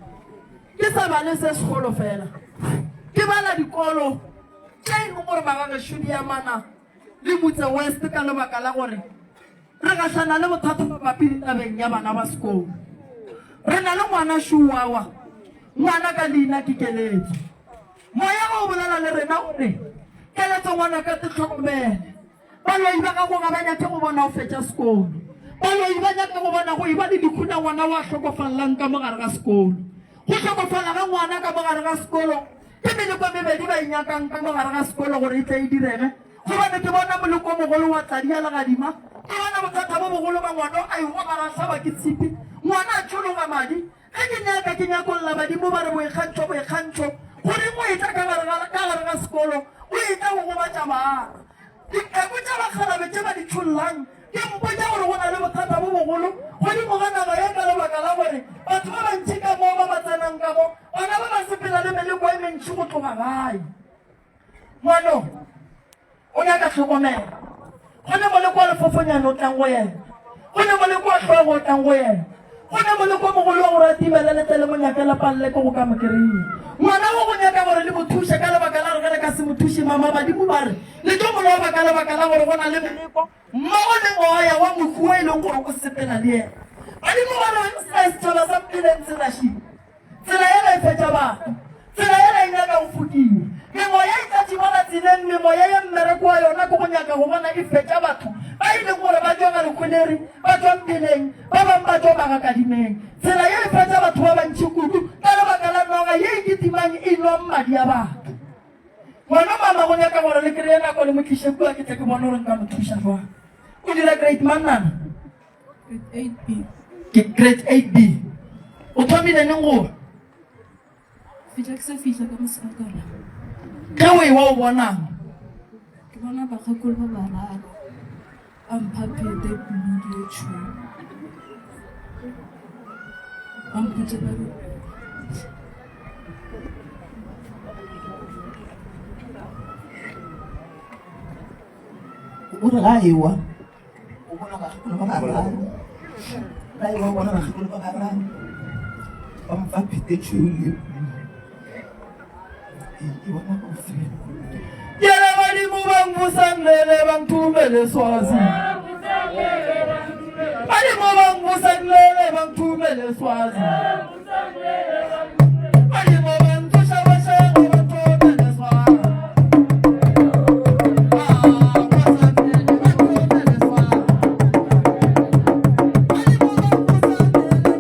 Ke sa bale se segolo fela, ke bala dikolo tše e leng gore magagešo di amana le Motse West ka lebaka la gore re gahlana le bothata mabapi le tabeng ya bana ba sekolo. Re na le ngwana šuwawa, ngwana ka leina ke Keletso. Moya o bolela le rena o re, Keletso ngwanaka te hlokomele. Baloi ba gago ga ba nyake go bona o fetša sekolo. Baloi ba nyaka go bona go eba le lehu la ngwana wa hlokofalelang ka mo gare ga sekolo. Go hlokofala ga ngwana ka mo gare ga sekolo ke meleko e mebedi ba e nyakang ka mo gare ga sekolo gore e tle e direge. Gobane ke bona moleko o mogolo wa tladi ya legadima, ke bona bothata bo bogolo ba ngwana a ehwa gare a hlaba ke tshipi, ngwana a tšhologa madi. Ge ke nyaka, ke nyakolla badimo ba re boikgantšho, boikgantšho. Goreng o etla ka gare ga, ka gare ga sekolo, o etla go gobatša bana? Dipheko tša bakgalabe tše ba di tšhollang di mpotša gore go na le bothata bo bogolo godimo ga naga ye ka lebaka la gore batho ba bantši ka mo ba ba tsenang ka mo bona ba ba sepela le meleko e mentši go tloga gae. Ngwano o nyaka tlhokomelo. Go ne moleko wa lefofonyane o tlang go yena. Go ne moleko wa hlogo o tlang go yena. Go ne moleko o mogolo wa gore a timele le tle le mo nyake le palele ke go ka mo kry-a. Ngwana wo go nyaka gore le mo thuše ka lebaka la gore ge le ka se mo thuše mama badimo ba re le tlo mo loba ka lebaka la gore go na le meleko mmogo le moya wa mohu wo e leng gore o sepela le yena. Badimo ba re setšhaba sa Mpheleng tselašing. Tsela yela e fetša batho. Tsela yela e nyaka go fokiwa. Memoya e tla tšimana tseleng, memoya ye mmereko wa yona ke go nyaka go bona e fetša batho ba e leng gore ba tšwa Galekgoleri, ba tšwa Mpheleng, ba bang ba tšwa Magakadimeng. Tsela ye e fetša batho ba bantši kudu ka lebaka la noga ye e kitimang e nwang madi a batho. Ngwana mama go nyaka gore le kreye nako le mo tliše kua ke tle ke bone gore nka mo thuša jwang. O dira grade mang nana? Grade 8B. Ke grade 8B. O thomile neng go? Fihla ke sa fihla ka mosegakala. Ge o ewa o bonang? Ke bona bakgekolo ba bararo ba mpha phete pududu ye tšhweu. Ba mpotša ba re O re ga a ewa o bona bakgekolo ba bararo ba ewa o bona bakgekolo ba bararo ba mfa phete tšhweu le ke bona botse. Yele badimo ba nvusanlele ba nthumele Swazi. Badimo ba nvusanlele ba nthumele Swazi. Badimo ba ntsoša bošego ba nthumele Swazi. Ah, nvusanlele ba nthumele Swazi. Badimo ba nvusanlele ba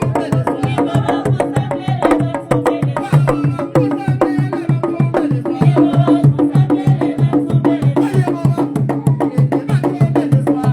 nthumele Swazi. Badimo ba nvusanlele ba nthumele Swazi.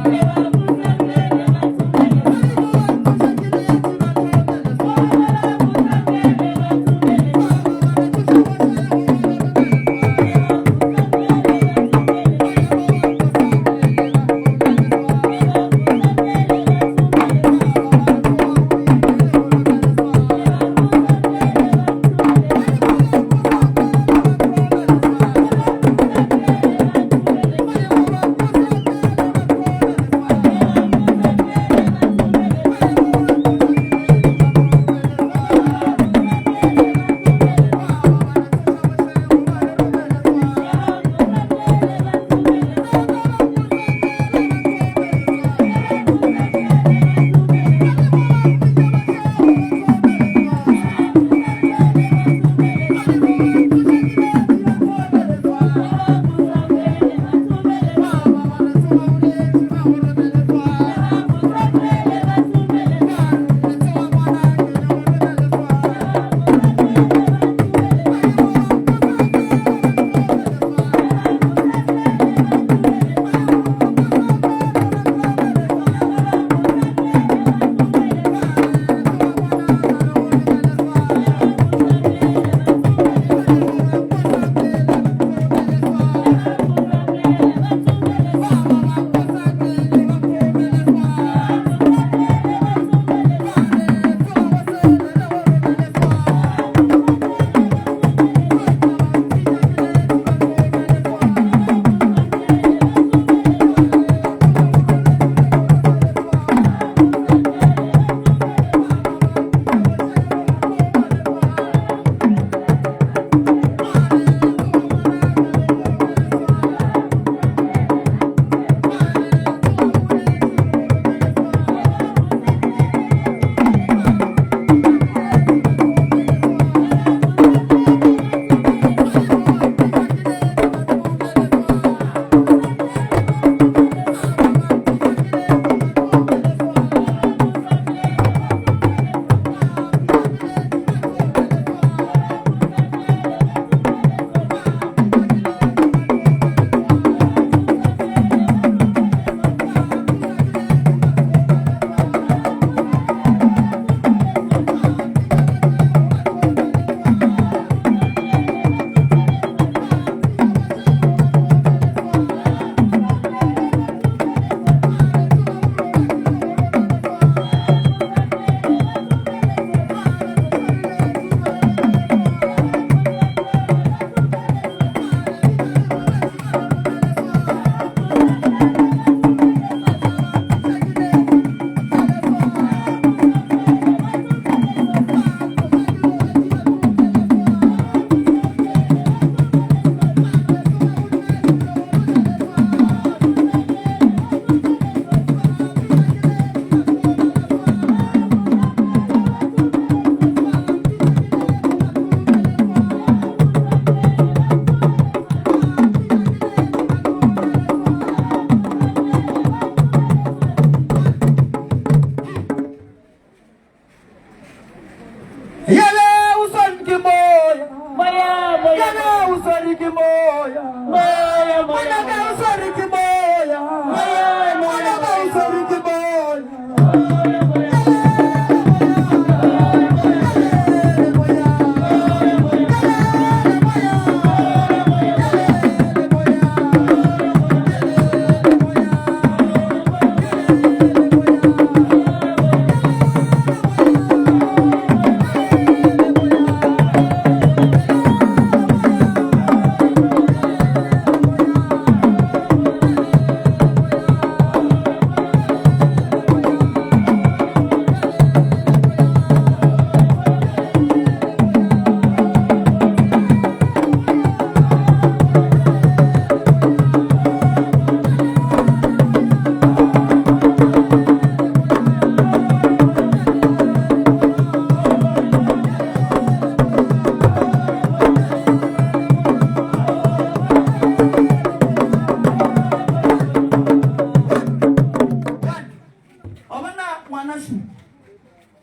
Wa bona ngwana šo,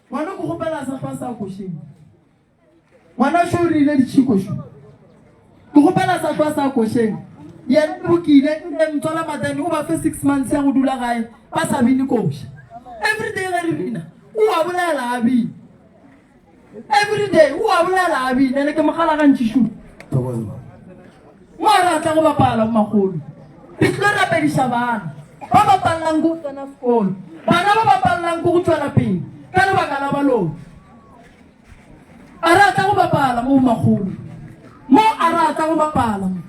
ngwana ko kgopela sa fa sa košeng. Ngwana šo o rile ditšhiko šo. Ke kgopela sa hlwa sa košeng. Yena o bokile nne mtswala Matane o ba fe 6 months ya go dula gae ba sa bine koša. Every day ge re bina o a bolela a bina. Every day o a bolela a bina ene ke mogala gantši šo. Mo a re a tla go bapala makgolo. Re tlilo rapediša bana ba bapalelang ko go tsena sekolo. Bana ba bapalelang ko go tšwela pele ka lebaka la baloi. A re a tla go bapala mo makgolo. Mo a re a tla go bapala mo.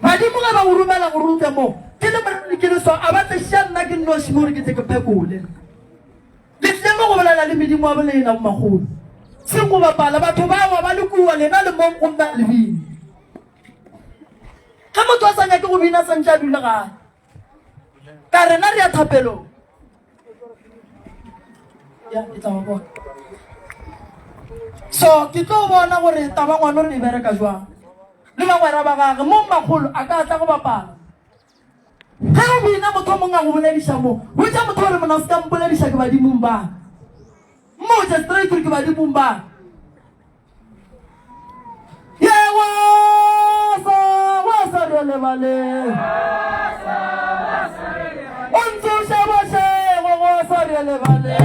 Badimo ge ba go romela gore o tle mo, ke le moreri ke le so, a ba tleša nna ke nnoši mo gore ke tle ke phekole. Le tlile mo go bolela le medimo wa bolena bomakgolo. Seng go bapala, batho ba wa ba le kua, lena le mo gomme a le bine. Ge motho a sa nyake go bina santše a dule gae. Ka rena re ya thapelong. Ya, ke tla go bona. So, ke tlo bona gore taba ngwana re e bereka jwang. Le bagwera ba gage, mo makgolo a ka tla go bapala. Ge o bina motho o mongwe a go bolediša mo, botša motho gore mona o se ka mpolediša ke badimong ba. Mmotše straight gore ke badimong ba. Ye wa sa wa sa re lebale. O ntsoša bošego wa sa re lebale.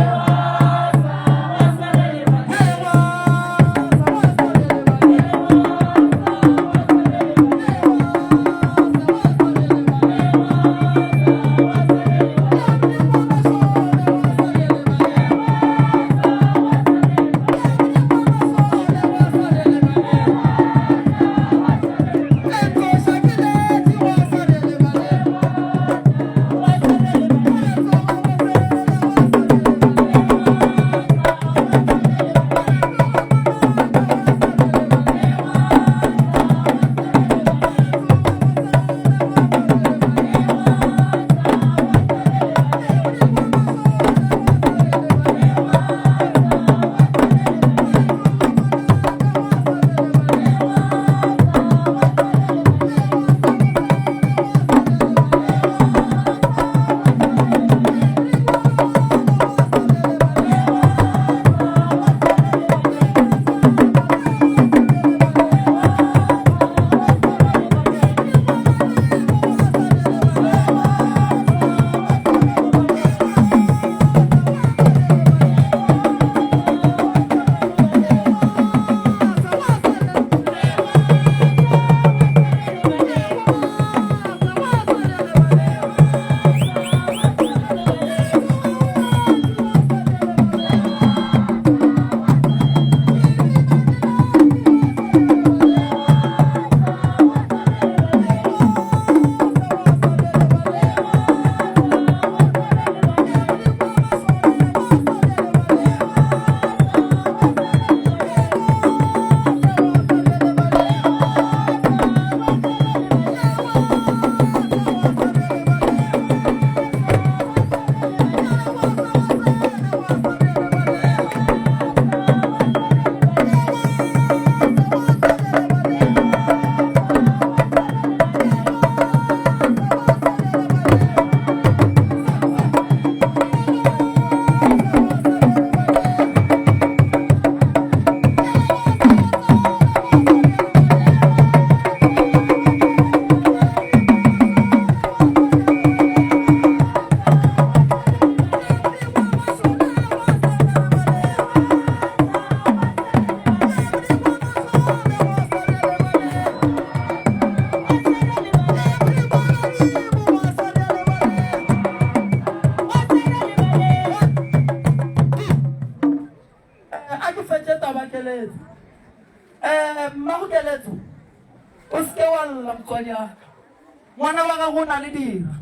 wa gago o na le dira,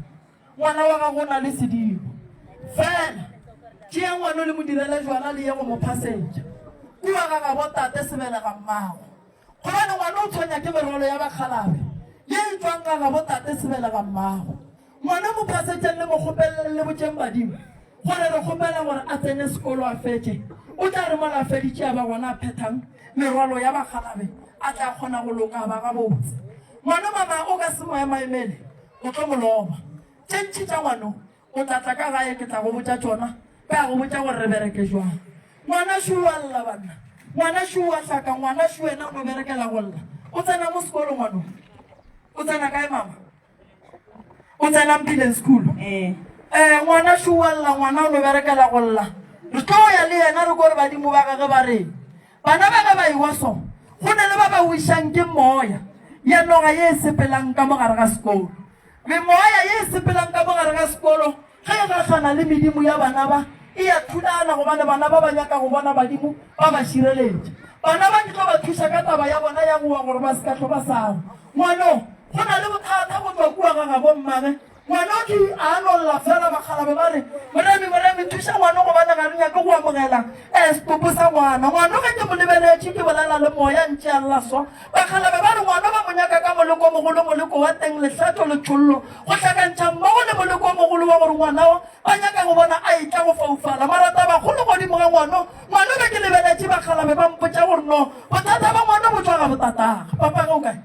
ngwana wa gago o na le sedimo. Fela tšea ngwano le mo direle jwala le ye go mo phasetša kua ga gabo tate sebelega mmago. Gobane ngwana o tshwenya ke merwalo ya bakgalabe ye e tšwang ga gabo tate sebelega mmago. Ngwana mo phasetšeng le mo kgopeleleng le botšeng badimo gore re kgopela gore a tsene sekolo a fetše. O tla re mola a feditše a ba gona a phethang merwalo ya bakgalabe a tla kgona go loka a ba gabotse. Ngwano mama o ka se mo emaemele o tlo mo loba. Tše ntši tša ngwano o tla tla ka gae ke tla go botša tšona ka go botša gore re bereke jwang. Ngwana šo o a lla banna, ngwana šo o a hlaka, ngwana šo wena o no berekela go lla. O tsena mo sekolo ngwano? O tsena kae mama? O tsena Mphileng school? Ee. Eh, ngwana šo o a lla, ngwana o no berekela go lla. Re tlo ya le yena re ko re badimo ba gage ba reng. Bana ba ge ba ewa so, go na le ba ba wišang ke moya ya noga ye e sepelang ka mo gare ga sekolo. Memoya ye e sepelang ka mo gare ga sekolo ge e gahlana le medimo ya bana ba, e a thulana gobane bana ba ba nyaka go bona badimo ba ba šireletša. Bana ba ke tlo ba thuša ka taba ya bona ya go wa gore ba se ka hlo ba sa wa. Ngwano, go na le bothata go tšwa kua ga gabo mmage. Ngwano ke a no lla fela bakgalabe ba re, Moremi, Moremi, thuša ngwano gobane ga re nyake go amogela eh setopo sa ngwana. Ngwano ge ke mo lebeletše ke bolela le moya ntše a lla so. Bakgalabe ba re ngwano ba mo nyaka ka moleko o mogolo, moleko wa teng, lehlatšo, letšhollo, go hlakantšha mmogo le moleko o mogolo wa gore ngwanao ba nyaka go bona a etla go foufala. Mara tabakgolo godimo ga ngwano, ngwano ge ke lebeletše bakgalabe ba mpotša gore no bothata ba ngwano bo tšwa ga botatagwe. Papage o kae?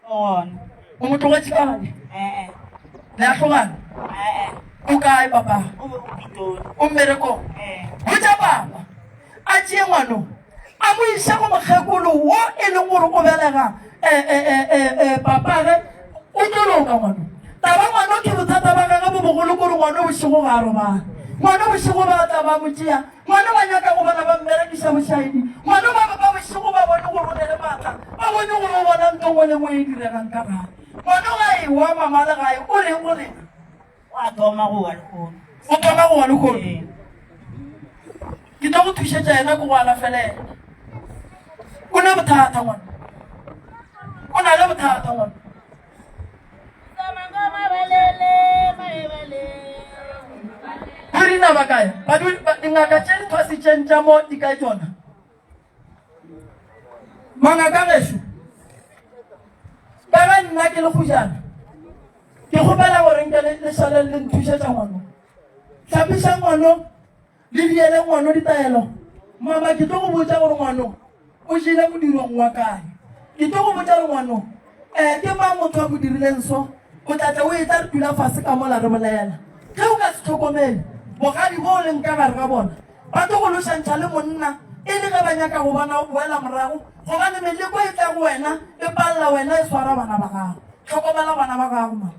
Gona. O mo tlogetše kae? Ee. Le a hlogana? Ee. O kae papa? O be o Pitori. O mmerekong? Ee. Botša papa a tšee ngwano a mo iše go mokgekolo wo e leng gore o belega eh, eh, eh, eh, eh, papage o tlo loka ngwano. Taba ngwano ke bothata ba gage bo bogolo kore ngwano bošego ga a robala. Ngwano bošego ba tla ba mo tšea Ngwana ba nyaka go bona ba mmerekiša bošaedi. Ngwana ba ba bošego ba bone gore o ne le maatla, ba bone gore o bona nto nngwe le nngwe e diregang ka gae. Ngwana ga ewa mama le gae o reng go lena? O a thoma go wa lehono. O thoma go wa lehono? Ee. Ke tlo go thušetša yena ke go alafela yena. O ne bothata ngwana. O na le bothata ngwana. Borina ba kae? Dingaka tše di thwasitšeng tša mo di kae tšona? Mangaka gešo, ka ge nna ke le kgojana, ke kgopela gore nke le šale le nthušetša ngwano. Hlapiša ngwano, Le diele ngwano ditaelo. Mama, ke tlo go botša gore ngwano o jele modirong wa kae. Ke tlo go botša gore ngwano um ke mang motho a mo dirileng so. O tla tla o etla re dula fase ka mola re bolela. Ge o ka se hlokomele, bogadi bo o leng ka gare ga bona ba tlo go lošantšha le monna e le ge ba nyaka go bona o boela morago, gobane meleko e tla go wena e palela wena e swara bana ba gago. Hlokomela bana ba gago, mama.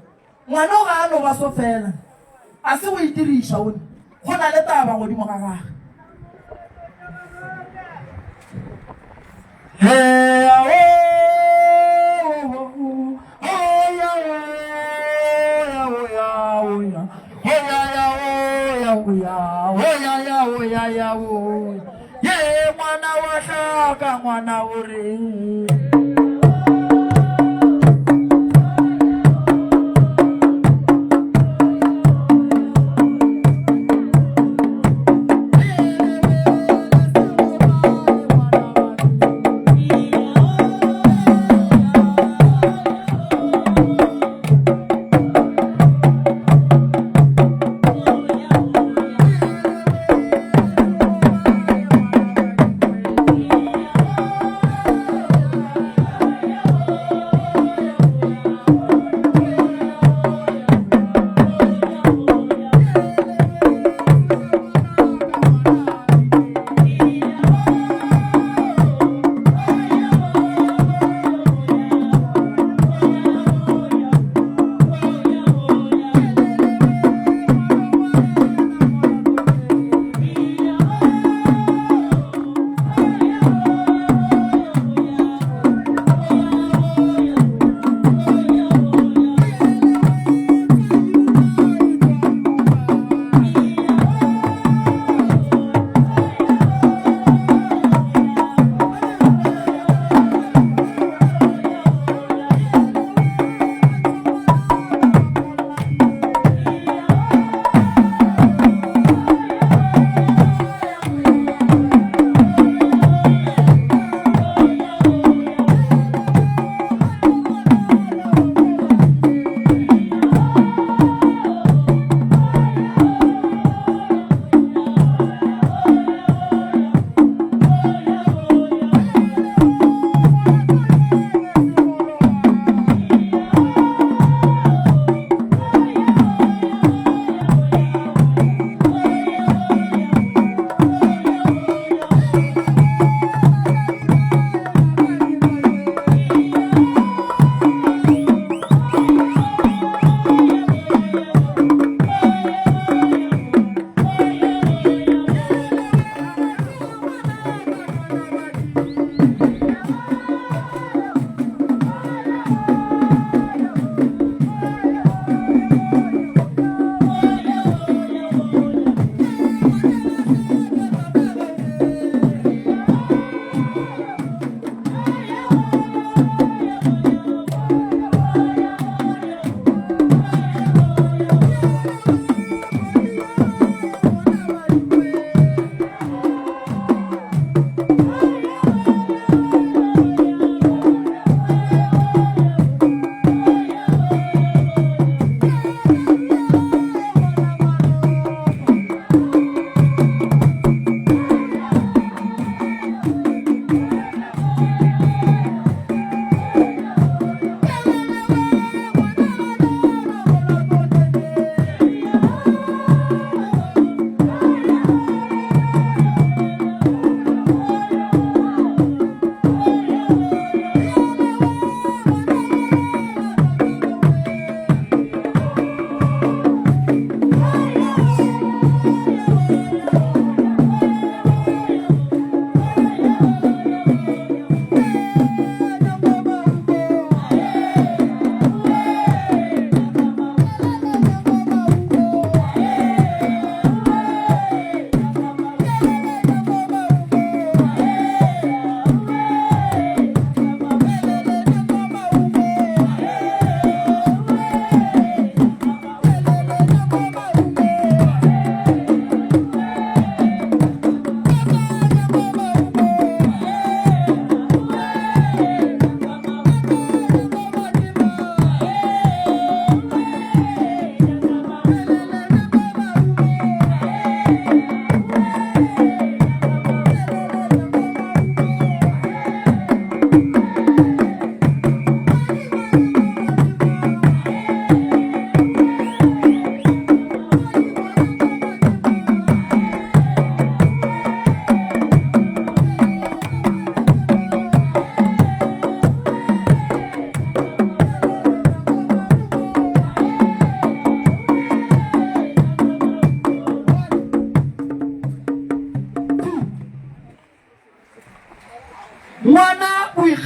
Ngwana o ga a no ba so fela, a se go itiriša one, go na le taba godimo ga gage. Hey, oh, oh, oh, oh, ya, oh, ya, oh, ya, oh, ya, oh, ya, ya, oh, ya, oh, ya, oh, ya, ya, oh, ya, ya, oh. Ye, ngwana wa hlaka, ngwana o reng?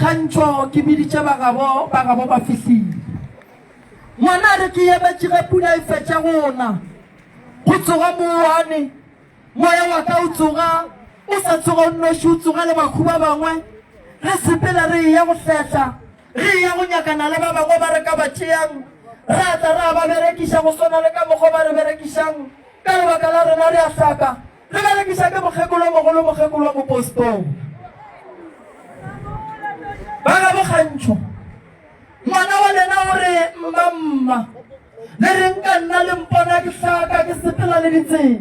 Boikgantšho ke biditše ba gabo, ba gabo ba fihlile. Ngwana a re ke emetše ge pula e fetša go na. Go tsoga mouwane, moya wa ka o tsoga, o sa tsoga o nnoši, o tsoga le bakhu ba bangwe. Re sepela re eya go hlehla, re eya go nyakana le ba bangwe ba re ka ba tšeang, ra tla ra ba berekiša go swana le ka mokgwa ba re berekišang. Ka lebaka la rena re a hlaka, re berekiša ke mokgekolo mogolo, mokgekolo wa mopostola. Ba gabo Kgantšho, ngwana wa lena o re, Mma, mma, le reng ka nna le mpona ke hlaka ke sepela le ditsela?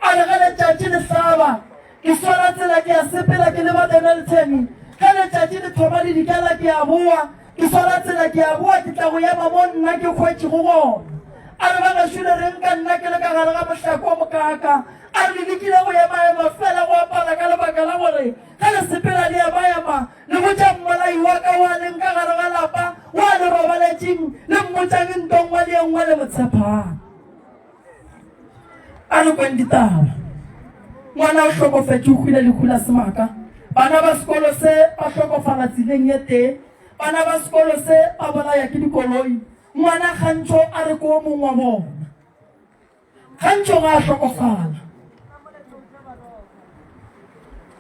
A re ge letšatši le hlaba, ke swara tsela ke a sepela ke leba Dennilton. Ge letšatši le thoma le dikela ke a boa, ke swara tsela ke a boa ke tla go ema mo nna ke hwetšego gona. A re ba gešo le reng ka nna ke le ka gare ga mohlako o mokaaka? A re le lekile go emaema fela go apara ka lebaka la gore ge le sepela le emaema le botša mmolai wa ka wa leng ka gare ga lapa wa le robaletšeng le mmotšang nto nngwe le ye nngwe le mo tshepang. A re kweng ditaba. Ngwana o hlokofetše, o hwile lehu la semaka. Bana ba sekolo se ba hlokofala tseleng ye tee. Bana ba sekolo se ba bolaya ke dikoloi. Ngwana Kgantšho a re ke o mongwe wa bona. Kgantšho ga a hlokofala.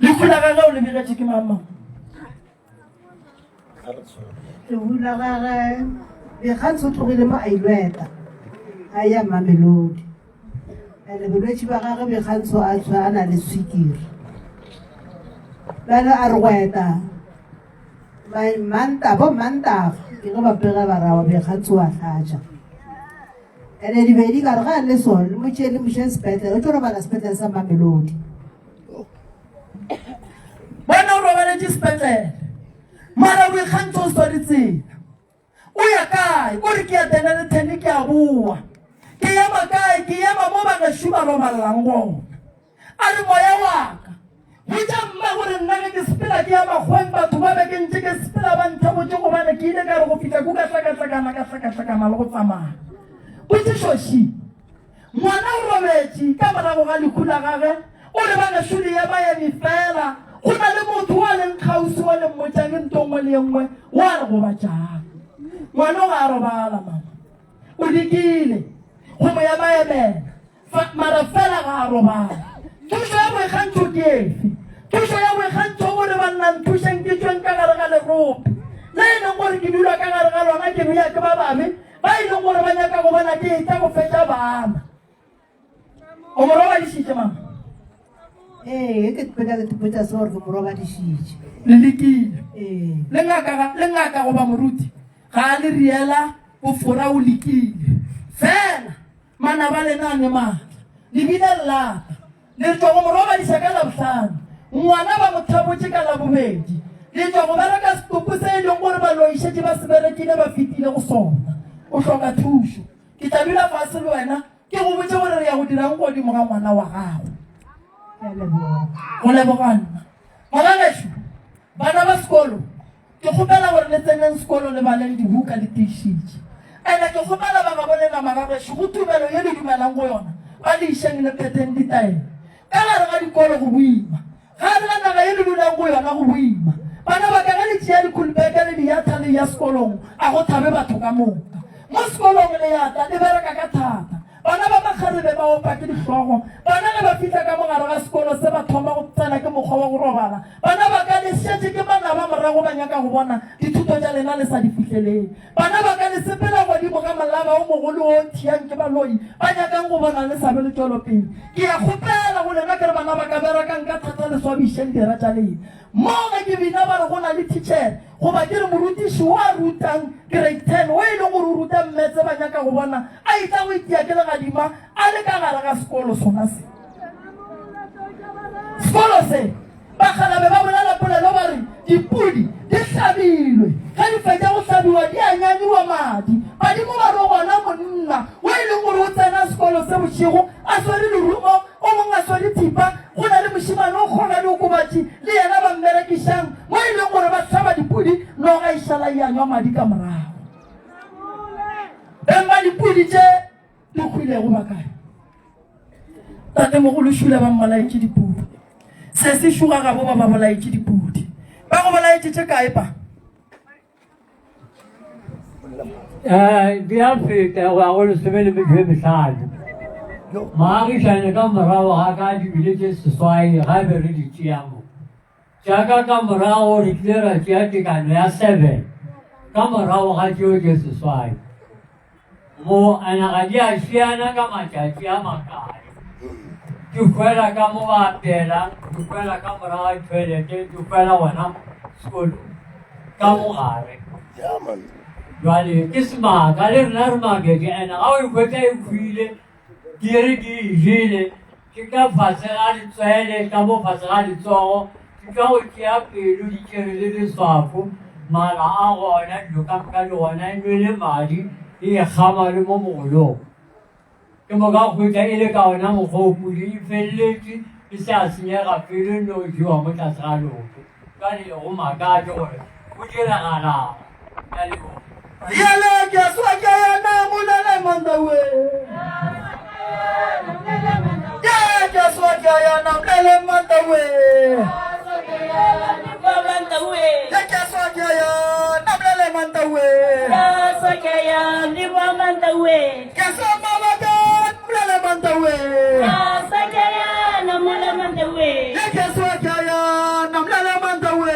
Lehu la gagwe o le begetše ke mang mang? Lehu la gagwe Bekgantšho o tlogile mo a ilo eta a ya Mamelodi. Ene bolwetši ba gagwe Bekgantšho a tshwa a na le swikiri. Bjale a re go eta Manta bo Mantaga ke ge ba pega ba rawa Bekgantšho wa hlatša. Ene dibedi ka re ga a le sone le mo tšee le mošeng sepetlele o tlo robala sepetlele sa Mamelodi. Bona o robaletše sepetlele mara boikgantšho o sware tsela. O ya kae? O re ke ya Dennilton ke a boa. Ke ema kae? Ke ema mo ba gešo ba roballang gona. A re moya wa ka botša mma gore nna ge ke sepela ke ya makgweng batho ba be ke ntše ke sepela ba nthebotše gobane ke ile ka re go fihla ku ka hlakahlakana ka hlakahlakana le go tsamaya. Potšišo ši. Ngwana o robetše ka morago ga lehu la gage, o re ba gešo le emaemi fela, go na le motho o a leng kgauswi o le mmotšang nto nngwe le ye nngwe o a re gobatšang. Ngwana o ga a robala mama, o dikile go mo emaemela fa, mara fela ga a robala. Thušo ya boikgantšho ke efe? Thušo ya boikgantšho o re banna nthušeng ke tšweng ka gare ga lerope le e leng gore ke dula ka gare ga lona ke bea ke ba babe Ba e leng gore ba nyaka go bona ke etla go fetša bana. O mo robadišitše mama? Ee, ke tpela ke tpotša se gore ke mo robadišitše. Le lekile. Ee. Le ngaka le ngaka goba moruti ga a le riela bofora o lekile. Fela manaba a lena a ne maatla. Le bile lelata. Le tšwa go mo robadiša ka Labohlano, ngwana ba mo thabotše ka Labobedi. Le tšwa go bereka setopo se e leng gore baloi šetše ba se berekile ba fetile go sona. O hloka thušo. Ke tla dula fase le wena ke go botše gore re ya go dirang godimo ga ngwana wa gago. Ke a leboga. Go leboga nna. Magagešo, bana ba sekolo, Ke kgopela gore le tseneng sekolo le baleng dibuka le tiišitše. Ene ke kgopela ba gabo lena magagešo go tumelo ye le dumelang go yona ba le išeng le phetheng ditaelo. Ka gare ga dikolo go boima. Gare ga naga ye le dulang go yona go boima. Bana ba ka ge le tšea dikhulubeke le diatha le eya sekolong a go thabe batho ka moka. Mo sekolong le ya tla le bereka ka thata. Bana ba makgarebe ba opa ke dihlogo. Bana ge ba fihla ka mo gare ga sekolo se ba thoma go tsena ke mokgwa wa go robala. Bana ba ka le šetše ke manaba morago ba nyaka go bona dithuto tša lena le sa di fihlelele. Bana ba ka le sepela godimo ga molaba o mogolo wo o thiang ke baloi ba nyakang go bona le sa be le tšwelopele. Ke a kgopela go lena ke re bana ba ka berekang ka thata le swabišeng dira tša lena. Mo ge ke bina ba re go na le thitšhere goba ke re morutiši wo a rutang grade ten wo e leng gore o ruta mmetse ba nyaka go bona a etla go itia ke legadima a le ka gare ga sekolo sona se. Sekolo se bakgalabe ba bolela polelo ba re dipudi di hlabilwe ge di fetša go hlabiwa di a nyanyiwa madi. Badimo ba re gona monna wo e leng gore o tsena sekolo se bošego a swere lerumo O mongwe a swere thipa, go na le mošemane o kgona diokobatši le yena ba mmerekišang mo e leng gore ba hlaba dipudi, noga e šala e anywa madi ka morago. Beng ba dipudi tše di hwilego ba kae? Tatemogolo Šula ba mmolaetše dipudi. Se se šuga gabo ba ba bolaetše dipudi. Ba go ba. bolaetše tše kae pa? Eh, di a feta go ya go lesome le metšo e mehlano. Moagišane ka morago ga ka di bile tše seswai ga be re di tšea mo. Tša ka ka morago re tlile ra tšea tekano ya seven ka morago ga tšeo tše seswai. Mo ana ga di a šiana ka matšatši a makae. Di hwela ka mo ba apeelang, di hwela ka morago ga toilete, di hwela gona sekolong ka mogare. Jwale ke semaka le rena re maketše ene ga o e hwetša e hwile ke re ke e jele ke ka fase ga letswele ka mo fase ga letsogo ke ka go tšea pelo di tšere le leswafo mala a gona dilo ka moka le gona e nwele madi e e kgama le mo mogolong ke moka hwetša e le ka ona mokgwa o pudi e feleletše e se a senyega pelo e no jewa mo tlase ga leoto jale go makatše gore go diragalang ka leboga. Yele ke swa ke yena mulele mandawe. Ye ke swa ke yena mulele mandawe. Ye ke swa ke yena mulele mandawe. Ke swa mabaka mulele mandawe. Ye ke swa ke yena mulele mandawe.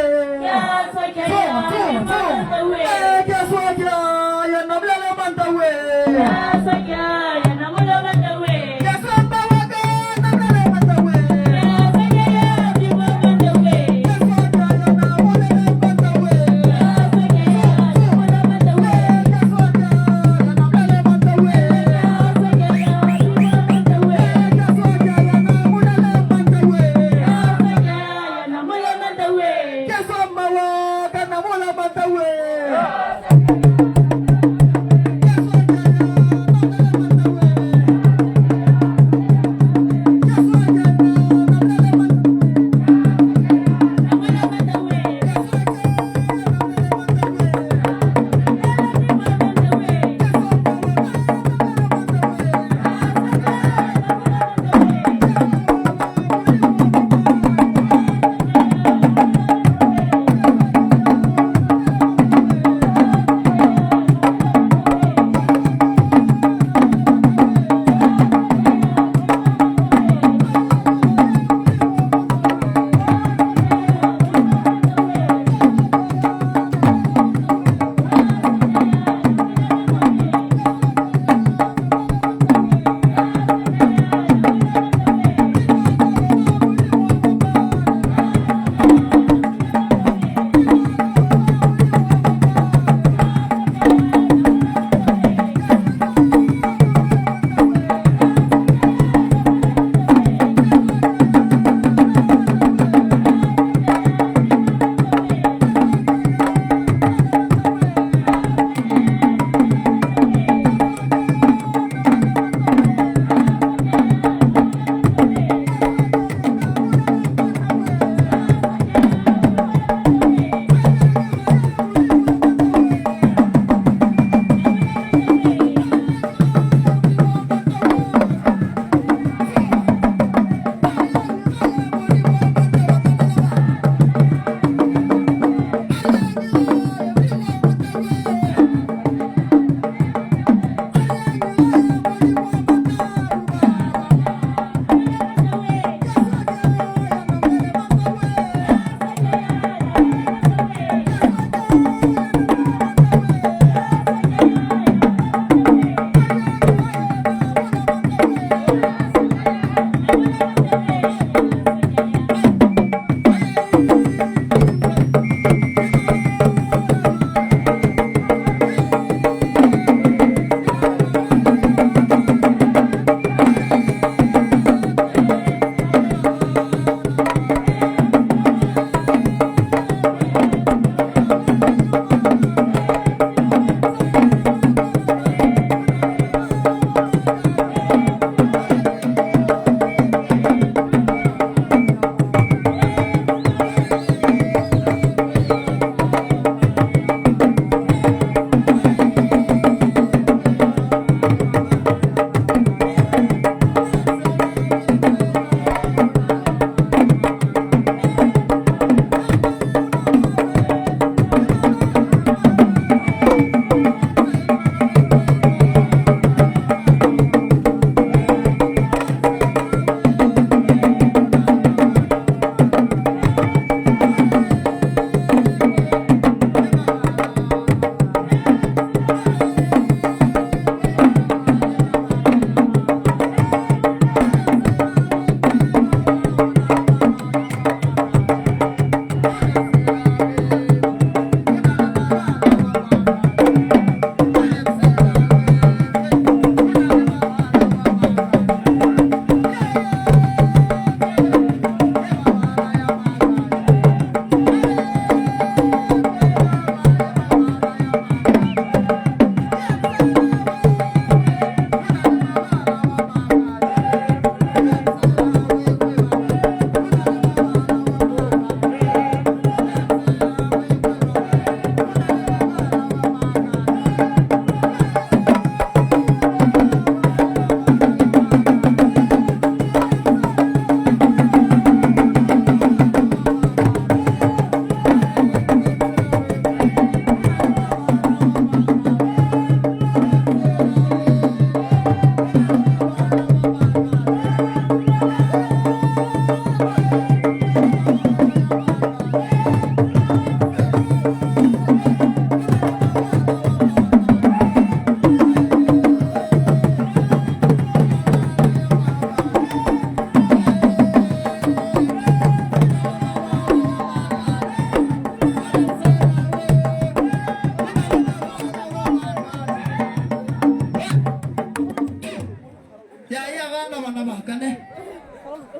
Ya e agana bana ba ka ne.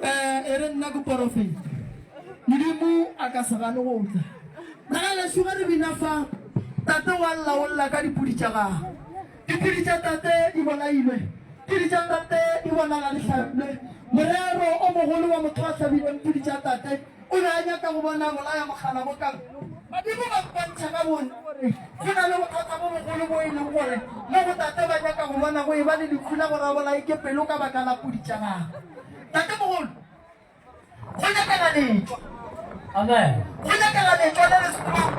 Eh e re nna ke porofeta. Modimo a ka se gane go tla. Nagana ge re bina fa tate wa lla o lla ka dipudi tša gagwe. Dipudi tša tate di bolailwe. Pudi tša tate di bonala di hlabilwe. Morero o mogolo wa motho a hlabileng pudi tša tate o be a nyaka go bona bolaya mogala bo ka Badimo ba mpontšha ka bone gore go na le bothata bo bogolo bo e leng gore mo go tate ba nyaka go bona go eba le lehu la gore a bolaye ke pelo ka baka la pudi tša gagwe. Tatemogolo, go nyakega letšwa. Amen. Go nyakega letšwa le le strong.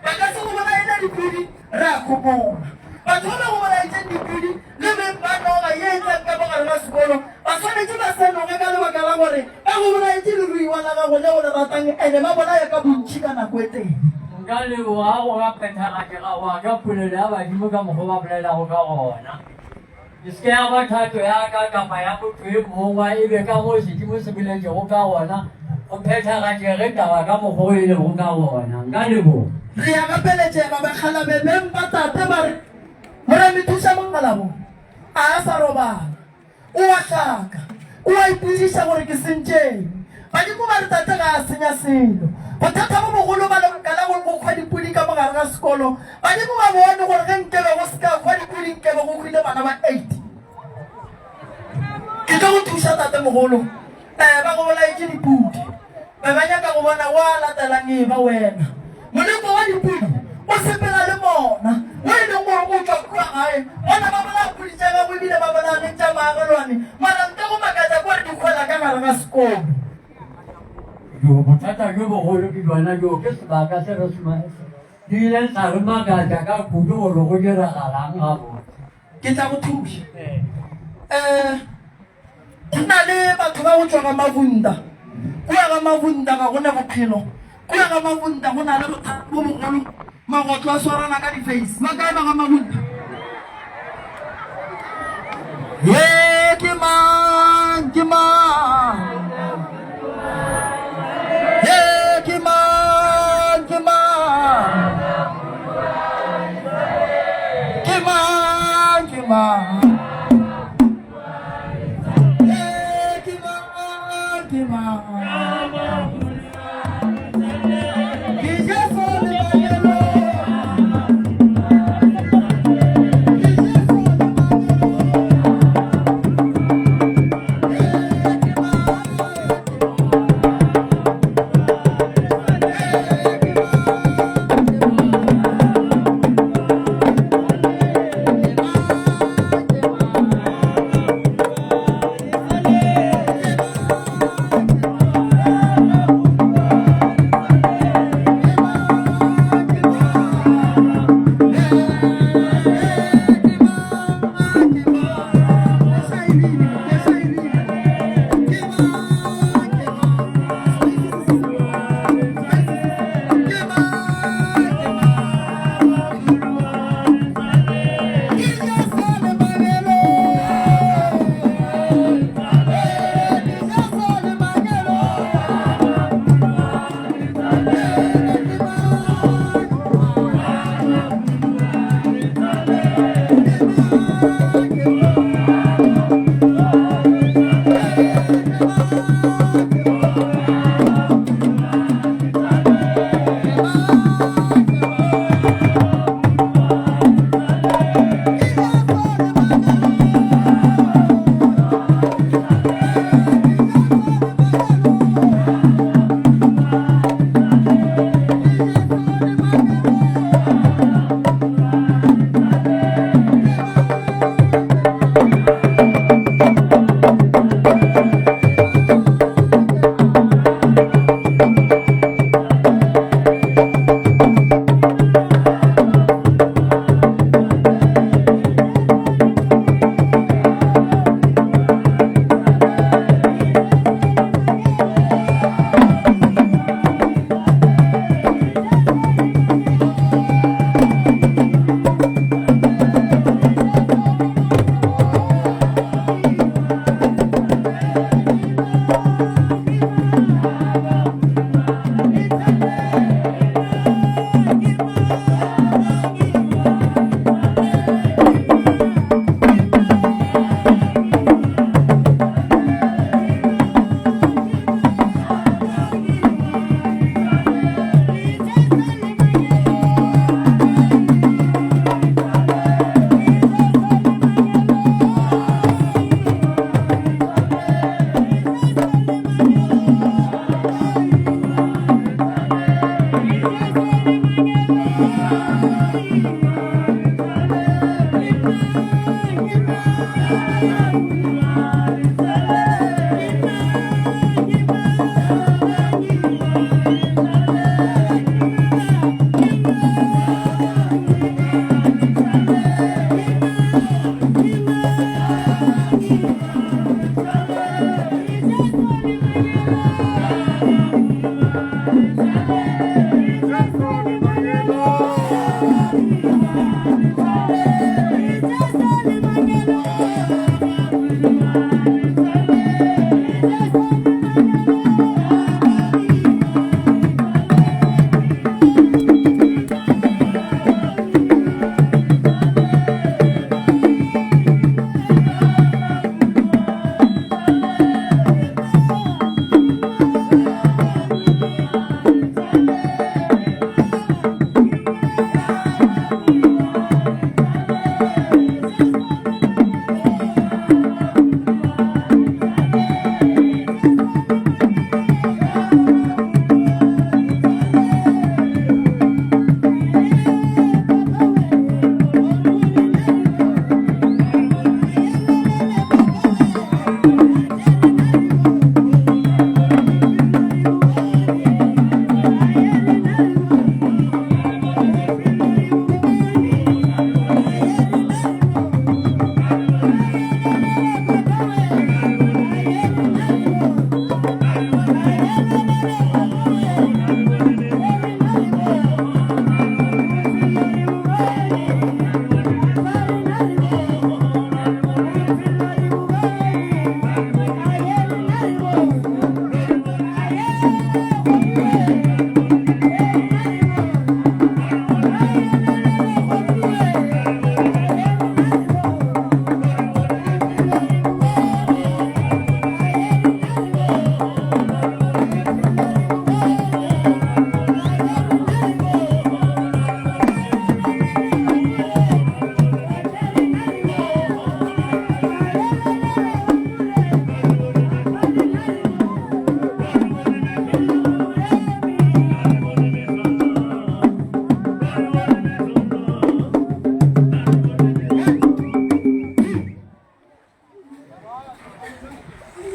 Ba ka se go bolaele dipudi, re a gopola. Batho ba ba go bolaetšeng dipudi le beng ba noga ye e tlang ka mo gare ga sekolo ba swanetše ba se noge ka lebaka la gore ba go bolaetše leruiwa la gago leo le ratang ene ba bolaya ka bontši ka nako e tee. Nka leboga go ka phethagatšega gwa ka polelo ya badimo ka mokgwa ba bolelago ka gona. E se ke ya ba thato ya ka kapa ya motho e mongwe, e be ka moo sedimo se boletšego ka gona, go phethagatšege taba ka mokgwa o e lego ka gona. Nka leboga. Re a gapeletšega, bakgalabe beng ba tate ba re, Moremi thuša mokgalabo, a a sa robala. O a hlaka. O a ipotšiša gore ke sentšeng. Badimo ba re tate ga a senya selo. Bothata bo bogolo ba lebaka la go hwa dipudi ka mo gare ga sekolo. Badimo ba bone gore ge nkebe go se ka hwa dipudi nkebe go hwile bana ba 8. Ke tlo go thuša tatemogolo. Eh, ba go bolaetše dipudi. Be ba nyaka go bona wa latelang e ba wena. Moleko wa dipudi o sepela le mona wo e leng gore o tšwa kua gae. Bona ba bolaya pudi tša gago ebile ba bolaya le tša maagelwane. Mara nka go makatša ke gore di hwela ka gare ga sekolo. Jo, bothata bjo bogolo ke bjona bjo, ke sebaka se re se di ile sa re makatša ka kudu gore go diragalang gabotse. Ke tla go thuša. Eh, Go na le batho ba go tšwa ga Mabunda. Kua ga Mabunda ga go na bophelo. Kua ga Mabunda go na le bothata bo bogolo. Magotlo a swarana ka di-face. Ba kae ba ga Mabunda? Ye ke mang? Ke mang? Ye ke mang? Ke mang? Ke mang? Ke mang?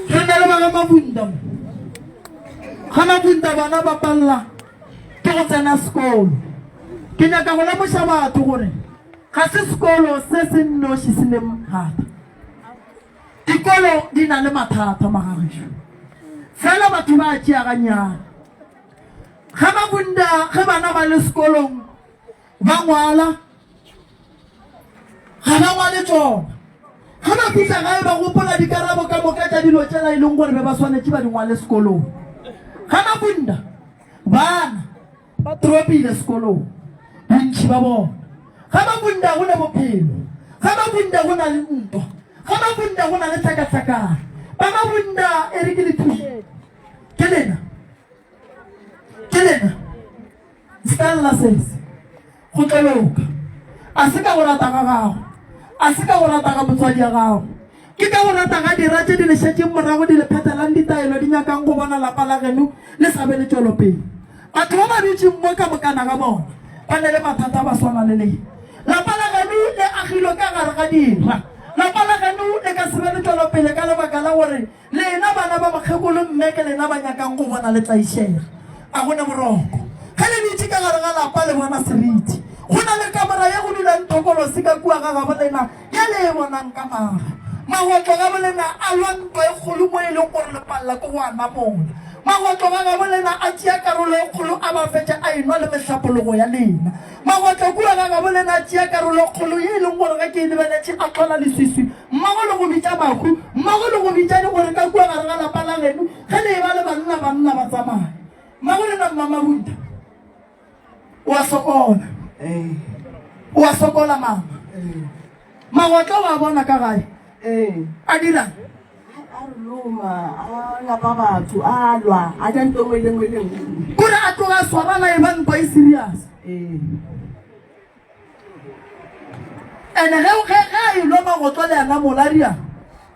Re na le ba ga Mabunda mo. Ga Mabunda bona ba palela ke go tsena sekolo. Ke nyaka go lemoša batho gore ga se sekolo se se nnoši se leng mathata. Dikolo di na le mathata magagešo. Fela batho ba a tšea gannyane. Ga Mabunda ge bana ba le sekolong ba ngwala ga ba ngwale tšona. Ge ba fihla gae ba gopola dikarabo ka moka tša dilo tšela e leng gore be ba swanetše ba di ngwale sekolong. Ga Mabunda bana ba dropile sekolong bontši ba bona. Ga Mabunda go ne bophelo, ga Mabunda go na le ntwa, ga Mabunda go na le tlhakatlhakano. Ba Mabunda e re ke le thušeng. Ke lena, ke lena. Se ka lla sese. Go tlo loka. A se ka go rata ga gago. A se ka go rata ga motswadi ya gago. Ke ka go rata ga dira tše di le šetšeng morago di le phethelang ditaelo di nyakang go bona lapa la geno le sa be le tšwelopele. Batho ba ba dutšeng mo ka mokana ga bona ba ne le mathata ba swana le lena. Lapa la geno le agilwe ka gare ga dira. Lapa la geno le ka se be le tšwelopele ka lebaka la gore Lena bana ba mokgekolo mme ke lena ba nyakang go bona le tlaišega. A go ne boroko. Ge le dutše ka gare ga lapa le bona seriti. Go na le kamora ye go dulang thokolosi ka kua ga gabo lena ye le e bonang ka maga. Magotlo gabo lena a lwa ntwa e kgolo mo e leng gore le palela ke go a namola. Magotlo ga gabo lena a tšea karolo e kgolo a ba fetša a enwa le mehlapologo ya lena. Magotlo kua ga gabo lena a tšea karolo e kgolo ye e leng gore ge ke e lebeletše a hlola leswiswi mmogo le go bitša bahu, mmogo le go bitša digwere ka kua gare ga lapa la geno ge le eba le banna, banna ba tsamaya. Mmago lena Mmamabunta o a sokola. O a sokola mama. Magotlo wa bona ka gae. A dirang? A re loma, a lapa batho, a lwa, a ja nto nngwe le nngwe le nngwe. Kore a tloga a swarana e ba ntwa e serious. Ene ge ge ge a elwa magotlo le yena mola riang.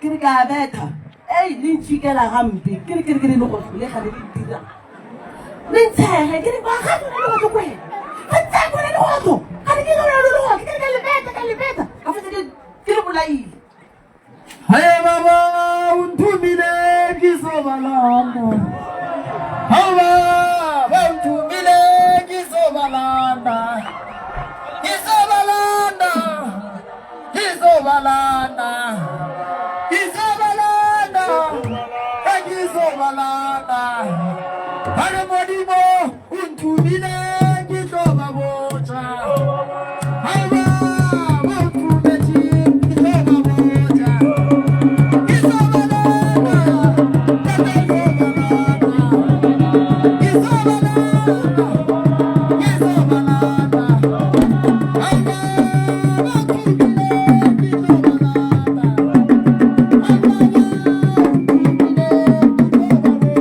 Ke re ke a betha, ei le ntšhikela gampe, ke re ke re ke re legotlo le gane le ntira le ntshege, ke re ba ga lona legotlo ko wena, ga ntshege ko wena legotlo, ga le ke lona legotlo, ke re ka le betha ka le betha, ka fetsa ke ke le bolaile. Haye baba o nthomile ngizobalanda Hawu baba unthumile ngizobalanda Ngizobalanda Ngizobalanda Ngizobalanda Ngizobalanda Hare Modimo o nthomile ke tlo ba botša Hawu baba o nthometše ke tlo ba botša Ngizobalanda Ngizobalanda Ngizobalanda Ngizobalanda Hawu baba o nthomile ke tlo ba lata Hawu baba o nthomile ke tlo ba botša.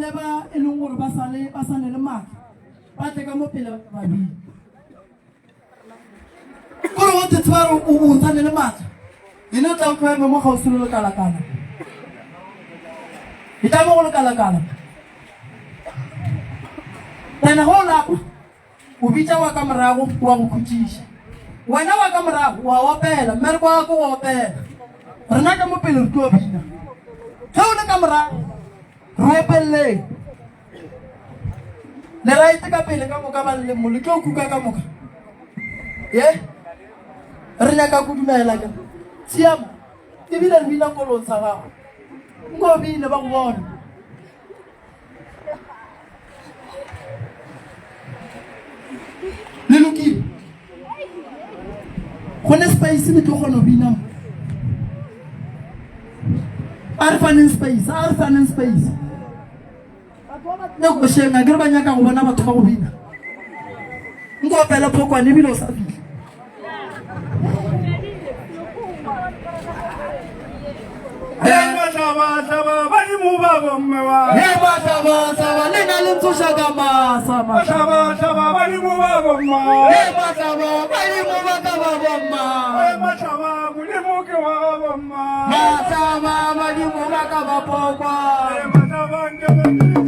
le ba e leng gore ba sale ba sane le maatla ba tle ka mo pele ba bina. Kore o te tseba gore o sane le maatla, ene o tla o tlo eme mo kgauswi le lekalakala. E tla mo go lekalakala. Then ge o lapa O bitša wa ka morago wa go khutšiša. Wena wa ka morago wa opela, mmereko wa gago go opela. Rena ka mo pele re tlo bina. Ge o le ka morago, re opeleleng. Le raete ka pele ka moka ba leng mo, le tlo kuka ka moka. Ye, re nyaka go dumela ka. Tshiamo, ebile re bina kolong sa gago. Nko bine ba go bona. Le lokile go ne space le tlo kgona go bina mo a re faneng space a re faneng space batho ba ba tlile košeng a ke re ba nyaka go bona batho ba go bina nko opele phokwane ebile o sa fitlha Le na le ntsoša ka masa mahlaba badimo ba bomma mahlaba badimo ba ka ba bomma mahlaba modimo ke wa ga bomma mahlaba badimo ba ka ba pokwa mahlaba nke ba bomma.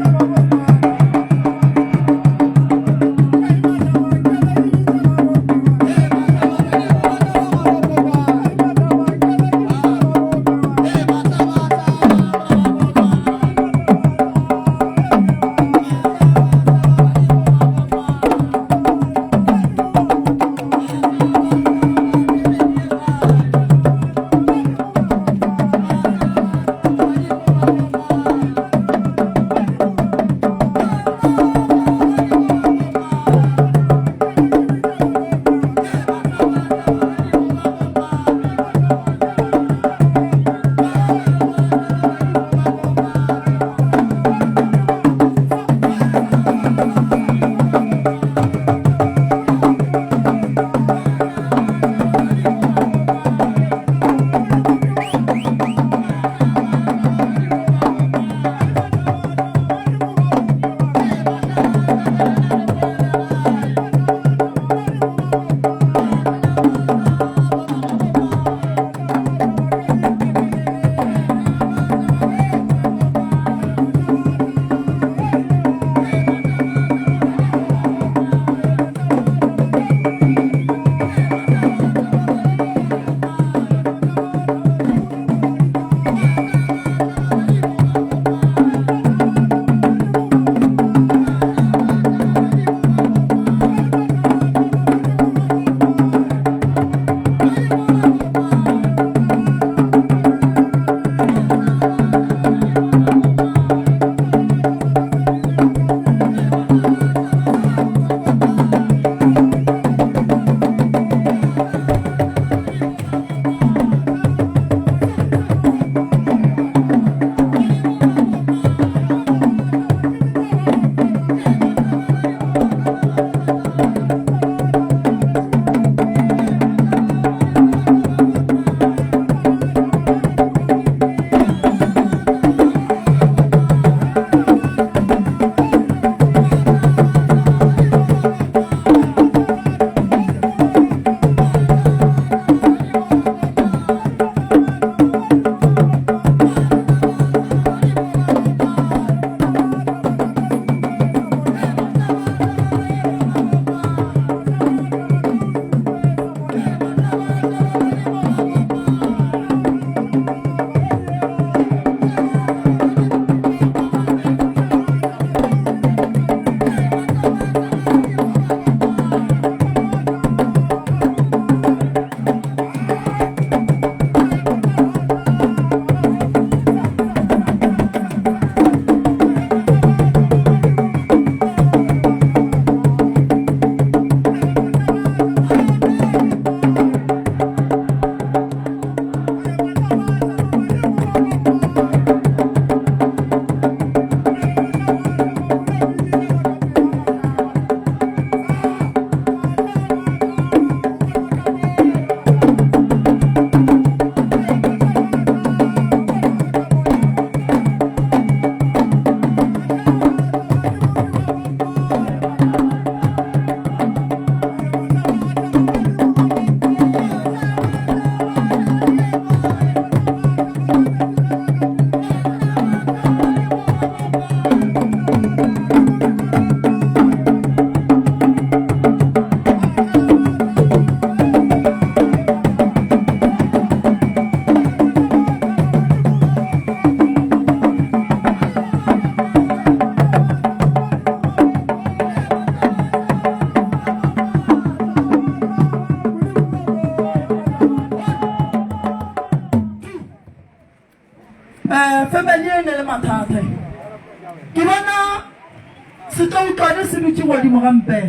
Setloutlwane se dutše godimo ga mpete.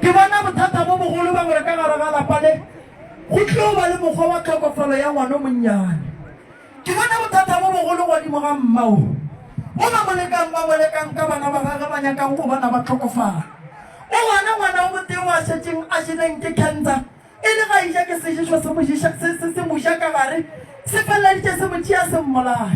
Ke bona bothata bo bogolo ba gore ka gare ga lapa le go tlo ba le mokgwa wa tlhokofalo ya ngwana o monnyane. Ke bona bothata bo bogolo godimo ga mma wo, wo ba mo lekang ba mo lekang ka bana ba gage ba nyakang go bona ba tlhokofala. O gona ngwana o motee o a šetšeng a jeleng ke cancer e le ga eja ke seješo se mo ješa se se se mo ja ka gare se feleleditše se mo tšea se mmolaya.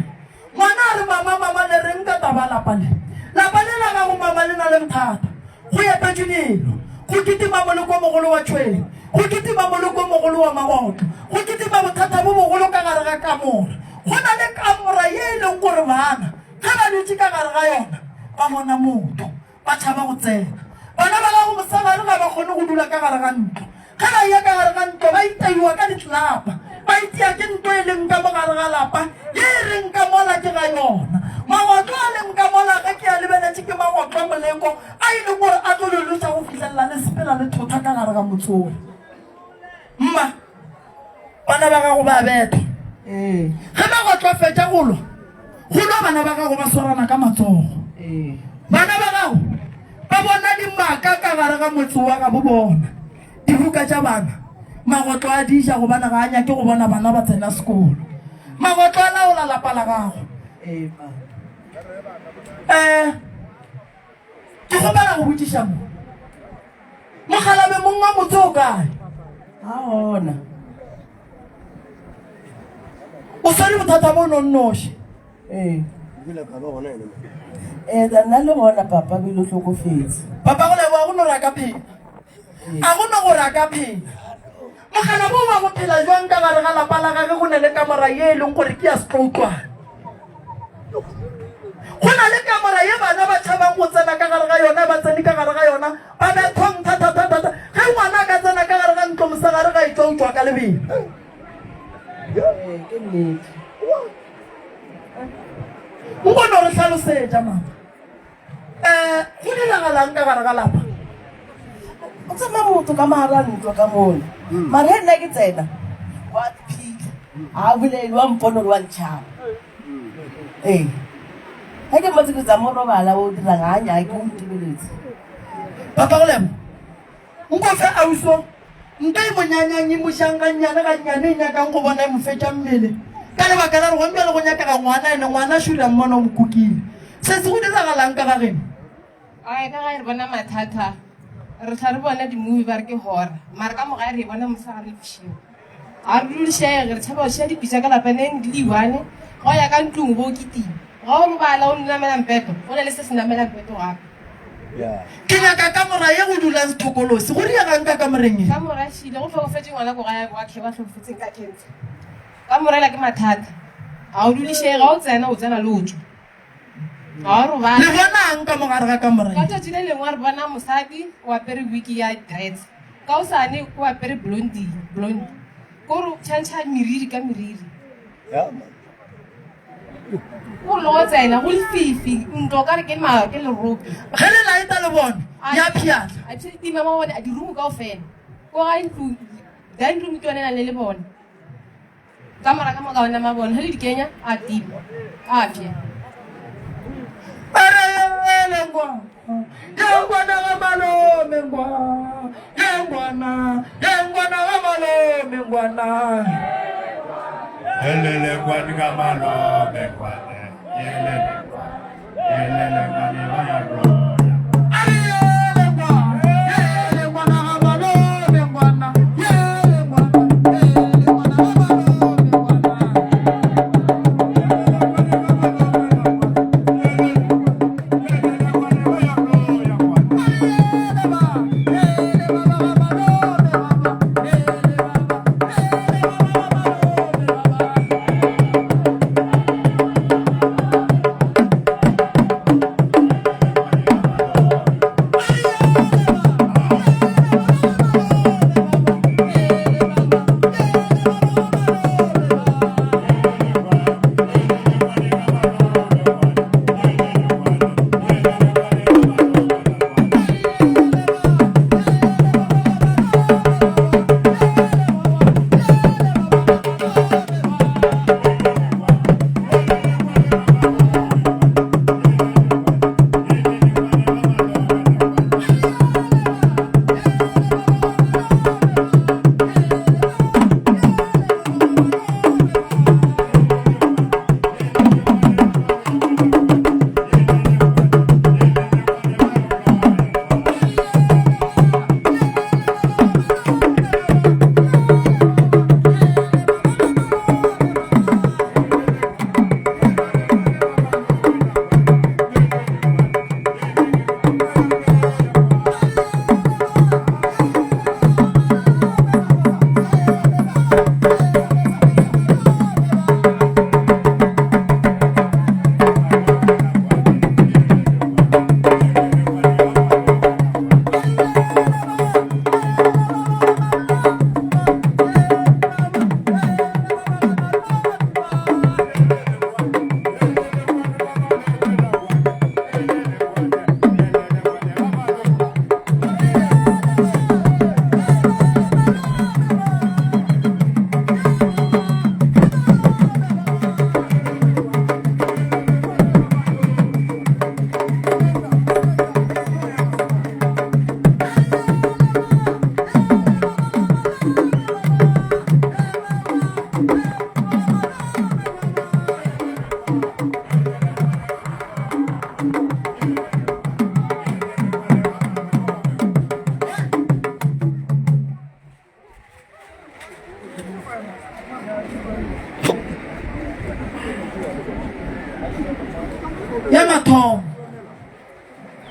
Ngwana a re, Mama, mama, le reng ka taba ya lapa le? Lapa le la gago, mama, le na le bothata. Go epetšwe dilo. Go kitima moloko o mogolo wa tšhwene. Go kitima moloko o mogolo wa magotlo. Go kitima bothata bo bogolo ka gare ga kamora. Go na le kamora ye e leng gore bana ge ba dutše ka gare ga yona ba bona motho. Ba tšhaba go tsena. Bana ba gago mosegare ga ba kgone go dula ka gare ga ntlo. Ge ba eya ka gare ga ntlo ba itaiwa ka ditlelapa. Ba itia ke ntlo e leng ka mo gare ga lapa ye e reng ka mola ke ga yona. Magotlo a leng ka mola ge ke a lebeletše ke magotlo a moleko a e leng gore a tlo le lweša go fihlelela le sepela le thotha ka gare ga motse wola. Mma, bana ba gago ba a betha. Ge magotlo a fetša go lwa, go lwa bana ba gago ba swarana ka matsogo. Bana ba gago ba bona dimaka ka gare ga motse wa gabo bona. Dibuka tša bana, magotlo a di ja gobane ga a nyake go bona bana ba tsena sekolo. Magotlo a laola lapa la gago. Um Ke kgopela go botšiša mo. Mokgalabje mong wa motse o kae? Ga gona. O swere bothata bo nonnoši. Ee. Ee, nna le gona papa bile o hlokofetse. Papa go leboga go no re a ka phela. A go no gore a ka phela. Mogala bo wa go phela jwang ka gare ga lapa la gage go ne le kamora ye e leng gore ke ya setloutlwana. Go na le kamora ye bana ba tšhabang go tsena ka gare ga yona, ba tsene ka gare ga yona ba bethwang thata-thata-thata. Ge ngwana a ka tsena ka gare ga ntlo mosegare ga etšwa o tšwa ka lebelo. Ee, ke nnete. Nko no re hlalosetša mama. Um go diragalang ka gare ga lapa? O tsena motho ka mogara ntlo ka mona mara ge nna ke tsena wa phitlha ga bolele wa mpone gore wa ntšhaba ee ge ke mmotse ke tsa mo robala o dirang ga a nyake o ntebeletse. Papa go lebo nko fe auso nka e monyanyang e mošang gannyane gannyane e nyakang go bona e mo fetša mmele ka lebaka la gore gong bjale go nyakega ngwana ene ngwana šura mmona o mo kukile. Se se go diragalang ka ga geno? Ae, ka gae re bona mathata. Re hlwa re bona di-movie ba re ke horror, mara ka mo gae re e bona mosegare le bošego. Ga re dulišege, re tšhaba go šiya dipitša ka lapeng di le one. Ga o ya ka ntlong o bo o kitima. Ga o robala o namela mpeto, go na le se se namelang mpeto gape. Ke nyaka kamora ye go dulang sethokolosi. Go diegang ka kamoreng ye? Kamora e šile, go hlokofetše ngwana ko gae wa wa hlokofetseng ka cancer. Kamora ela ke mathata. Ga o dulišege, ga o tsena o tsena le o tšwa. Ga o robale. Le bonang ka mo gare ga kamora Ka tšatši le lengwe re bona mosadi o apere wiki ya dreads. Ka osane o apere blondie, blonde. Ko re o tšhantšha meriri ka meriri. Ko re le go tsena go lefifi, ntlo o ka re ke ma ke lerope. Ge le laeta le bone ya pšhatla. A tima mabone a dirumo kaofela. Ko gae ntlo, dining room ke yone e nang le lebone. Ka mora ka moka ona mabone ge le di kenya a tima a fya. Arele ngwa ya ngwana ga malome ngwa ya ngwana ya ngwana ga malome ngwana. Elele ngwane ga malome ngwane elele elele ngwane ba ya roya.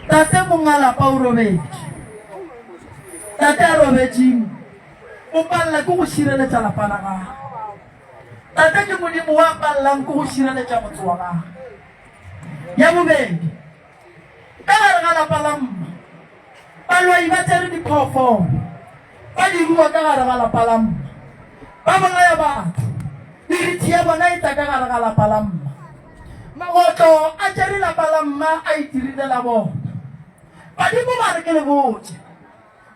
Tate monga lapa o robetše. Tate a robetšeng o palela ke go šireletša lapa la gagwe. Tate ke Modimo wa palelang ke go šireletša motse wa gagwe. Ya bobedi, ka gare ga lapa la mma, baloi ba tšere diphoofolo ba di rua ka gare ga lapa la mma, ba bolaya batho, merithi ya bona e tla ka gare ga lapa la mma. Magotlo a tšere lapa la mma a itirile la bona. Badimo ba re ke le botše,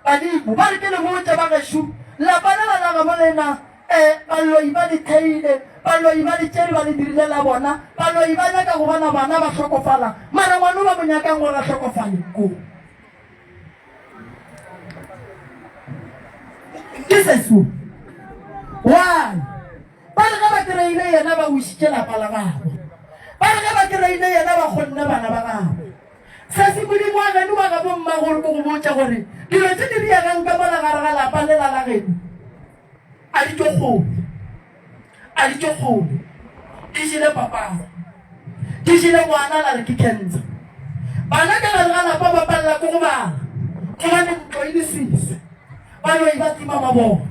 badimo ba re ke le botše ba gešo, lapa lela la gabo lena e baloi ba le theile, baloi ba le tšere ba le dirile la bona, baloi ba nyaka go bona bana ba hlokofala, mara ngwano ba mo nyakang gore a hlokofale ko. Ke sesu. Why? Ba re ge ba kry-ile yena ba wišitše lapa la gabo. Ba re ge ba kry-ile yena ba kgonne bana ba gabo. Sesi Modimo wa geno wa gabo mmagolo o go botša gore dilo tše di diegang ka mola gare ga lapa lela la geno a di tšo kgole. A di tšo kgole. Di jele papago. Di jele ngwana la re ke cancer. Bana ka gare ga lapa ba palela ke go bala gobane ntlo e leswiswi. Baloi ba tima mabone.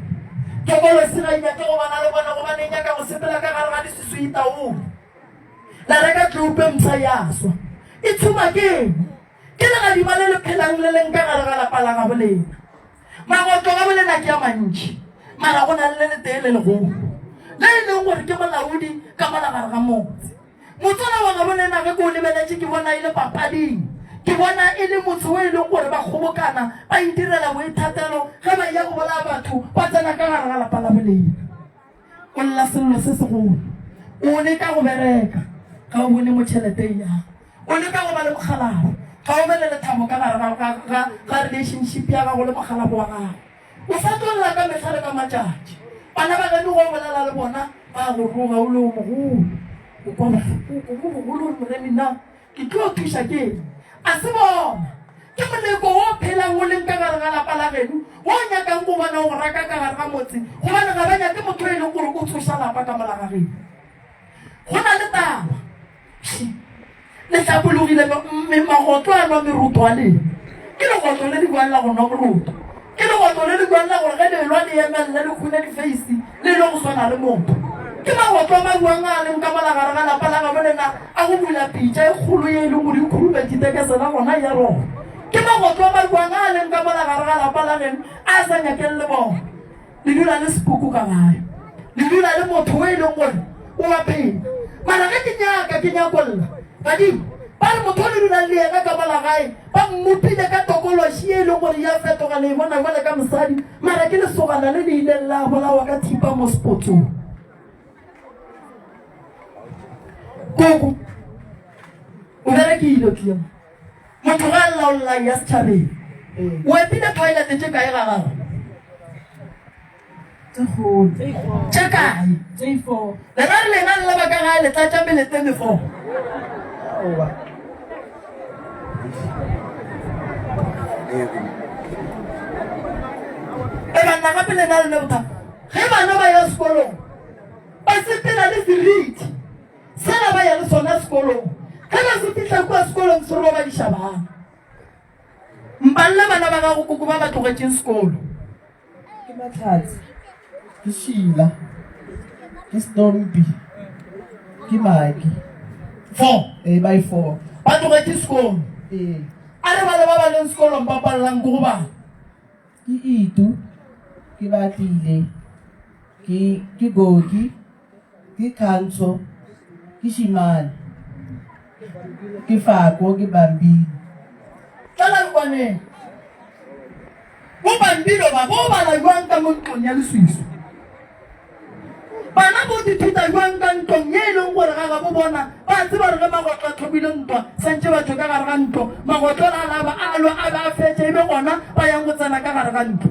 Tokolosi ga e nyake go bana le bona gobane e nyaka go sepela ka gare ga leswiswi e taole. La reka tloupe mpsha ya swa. E tshuma ke eng? Ke legadima le le phelang le leng ka gare ga lapa la gabo lena. Magotlo gabo lena ke a mantši, mara go na le le letee le legolo le e leng gore ke molaodi ka mola gare ga motse. Motswala wa gabo lena ge ke o lebeletše ke bona e le papading. Ke bona e le motse wo e leng gore ba kgobokana ba itirela boithatelo ge ba eya go bolaya batho ba tsena ka gare ga lapa la bolena. O lla sello se segolo. O leka go bereka, ga o bone mo tšhelete e yang. O leka go ba le mokgalabo, ga o be le lethabo ka gare ga, ga relationship ya gago le mokgalabo wa gago. O sa tlo lla ka mehla le ka matšatši. Bana ba geno ge o bolela le bona ba a go roga o le o mogolo. O kwa bohloko bo bogolo o re Moremi na ke tlo thuša ke eng? A se bona. Ke moleko wo o phelang o leng ka gare ga lapa la geno wo o nyakang go bona o go raka ka gare ga motse gobane ga ba nyake motho e leng gore o tsoša lapa ka mola ga geno. Go na le taba. Le hlapologile mme magotlo a nwa meroto a lena. Ke legotlo le le buang la go nwa moroto. Ke legotlo le le buang la gore ge le elwa le emelele le khune difeisi le ile go swana le motho. Ke magotlo a ma buang a leng ka mola gare ga lapa la gabo lena a go bula pitša e kgolo ye e leng gore e khurupetše tekesela gona ya rona. Ke magotlo a ma buang a leng ka mola gare ga lapa la geno a sa nyakeng le bona. Le dula le sepoko ka gae. Le dula le motho o e leng gore o a phela. Mara ge ke nyaka ke nyakolla badimo ba re motho o le dulang le yena ka mola gae ba mmopile ka tokološi ye e leng gore ya fetoga le e bona jwale ka mosadi mara ke lesogana le le ileng la bolawa ka thipa mo sepotsong. Koko o berekile tleng. Motho ga a laolla ya setšhabeng. O epile toilet tše kae ga gago? Tše kae? Lena re lena le ba ka gae le tlatša melete mefo. E banna gape lena le ne bothata. Ge bana ba ya sekolong ba sepela le seriti. Sela ba ya le sona sekolong. Ge ba se fihla kua sekolong se robadiša bana. Mpalle bana ba gago koko ba ba tlogetšeng sekolo. Ke Mahlatse, ke Sheila, ke Stompi, ke Maki. Four. Ee, ba e four. Ba tlogetše sekolo. Ee. A re bale ba ba leng sekolong ba palelang ke go bala. Ke Itu, ke Batlile, ke ke Gogi, ke Khantsho, ke Shimane, ke Fako, ke Bambili. Tlala re kwaneng. Bo Bambilo ba bo bala jwang ka mo ntlong ya leswiswi? Bana bo dithuta jwang ka ntlong ye e leng gore ga gabo bona ba tseba gore ge magotlo a thomile ntwa santše ba tšwe ka gare ga ntlo, magotlo la laba a lwa a be a fetše e be gona ba yang go tsena ka gare ga ntlo.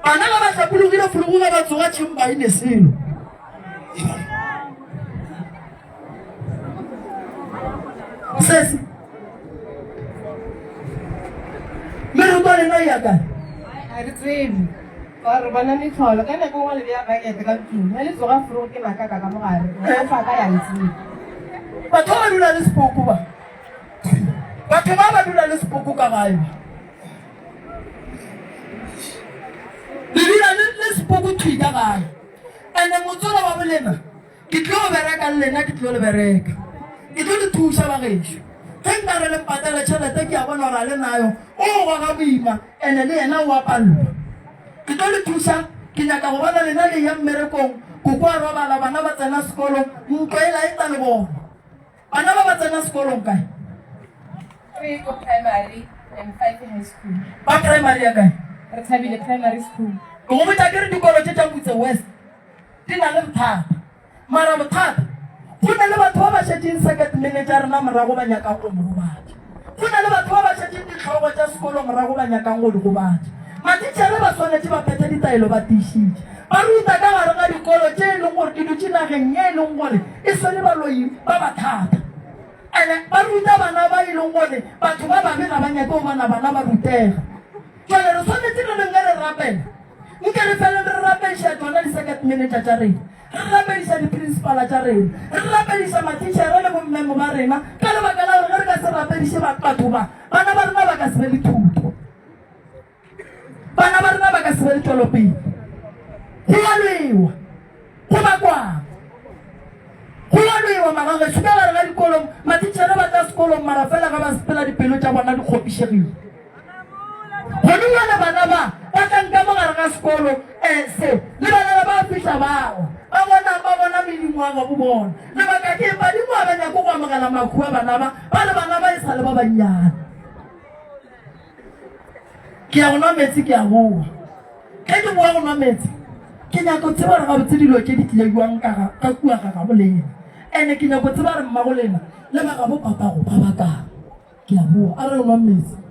Bana ba ba hlapologile fologo ge ba tsoga tšhemba e ne selo. Sesi meroto ya lena e ya kae? Ga re tsebe. Ka re bona metlholo ka nako nngwe le bea bakete ka ntlong ge le tsoga forogo ke makaka ka mogare go fa ka ya ntseng. Batho ba ba dula le sepoko ba. Batho ba ba dula le sepoko ka gae ba. Le dula le le sepoko thwi ka gae. Ene motsola wa bolena ke tlo bereka le lena ke tlo le bereka. Ke tlo le thuša bagešo. Ge nka re le mpatele tšhelete ke a bona gore a le nayo o goga boima ene le yena o a palelwa. Ke tlo le thuša ke nyaka go bona lena le ya mmerekong koko a robala bana ba tsena sekolo ntlo e la e tla le bona. Bana ba ba tsena sekolong kae? 3 ko primary and 5 high school. Ba primary ya kae? Re thabile primary school. Ke go botša ke re dikolo tše tša Motse West di na le bothata. Mara bothata go na le batho ba ba šetšeng circuit manager rena morago ba nyakang go mo gobatša. Go na le batho ba ba šetšeng dihlogo tša sekolo morago ba nyakang go di gobatša. Matitšhere ba swanetše ba phethe ditaelo ba tiišitše. Ba ruta ka gare ga dikolo tše e leng gore di dutše nageng ye e leng gore e swere baloi ba ba thata. Ene ba ruta bana ba e leng gore batho ba babe ga ba nyake go bona bana ba rutega. Jwale re swanetše re reng ge re rapela? Nke re feleng re rapediša tšona di-circuit manager tša rena. Re rapediša diprinsipala tša rena, re rapediša matitšhere le bommemo ba rena, ka lebaka la gore ge re ka se rapediše batho ba, bana ba rena ba ka se be le thuto. Bana ba rena ba ka se be le tšwelopele. Go a lwewa, go bakwang. Go a lwewa magagešo ka gare ga dikolong, matitšhere ba tla sekolong mara fela ga ba sepela dipelo tša bona di kgopišegile. Gone bjale bana ba ba tla nka mo gare ga sekolo eh, se le banana ba fihla bawa ba bona ba bona medimo wa gabo bona. Lebaka ke eng? Badimo ga ba nyake go amogela makhu a bana ba, ba re bana ba e sa le ba bannyane. Ke ya go nwa meetse ke a boa. Ge ke boa go nwa meetse ke nyaka go tseba gore gabotse dilo tše di tlile bjang ka ga ka kua ga gabo lena. Ene ke nyaka go tseba gore mmago lena le ba gabo papago ba bakang. Ke a boa a re nwa meetse.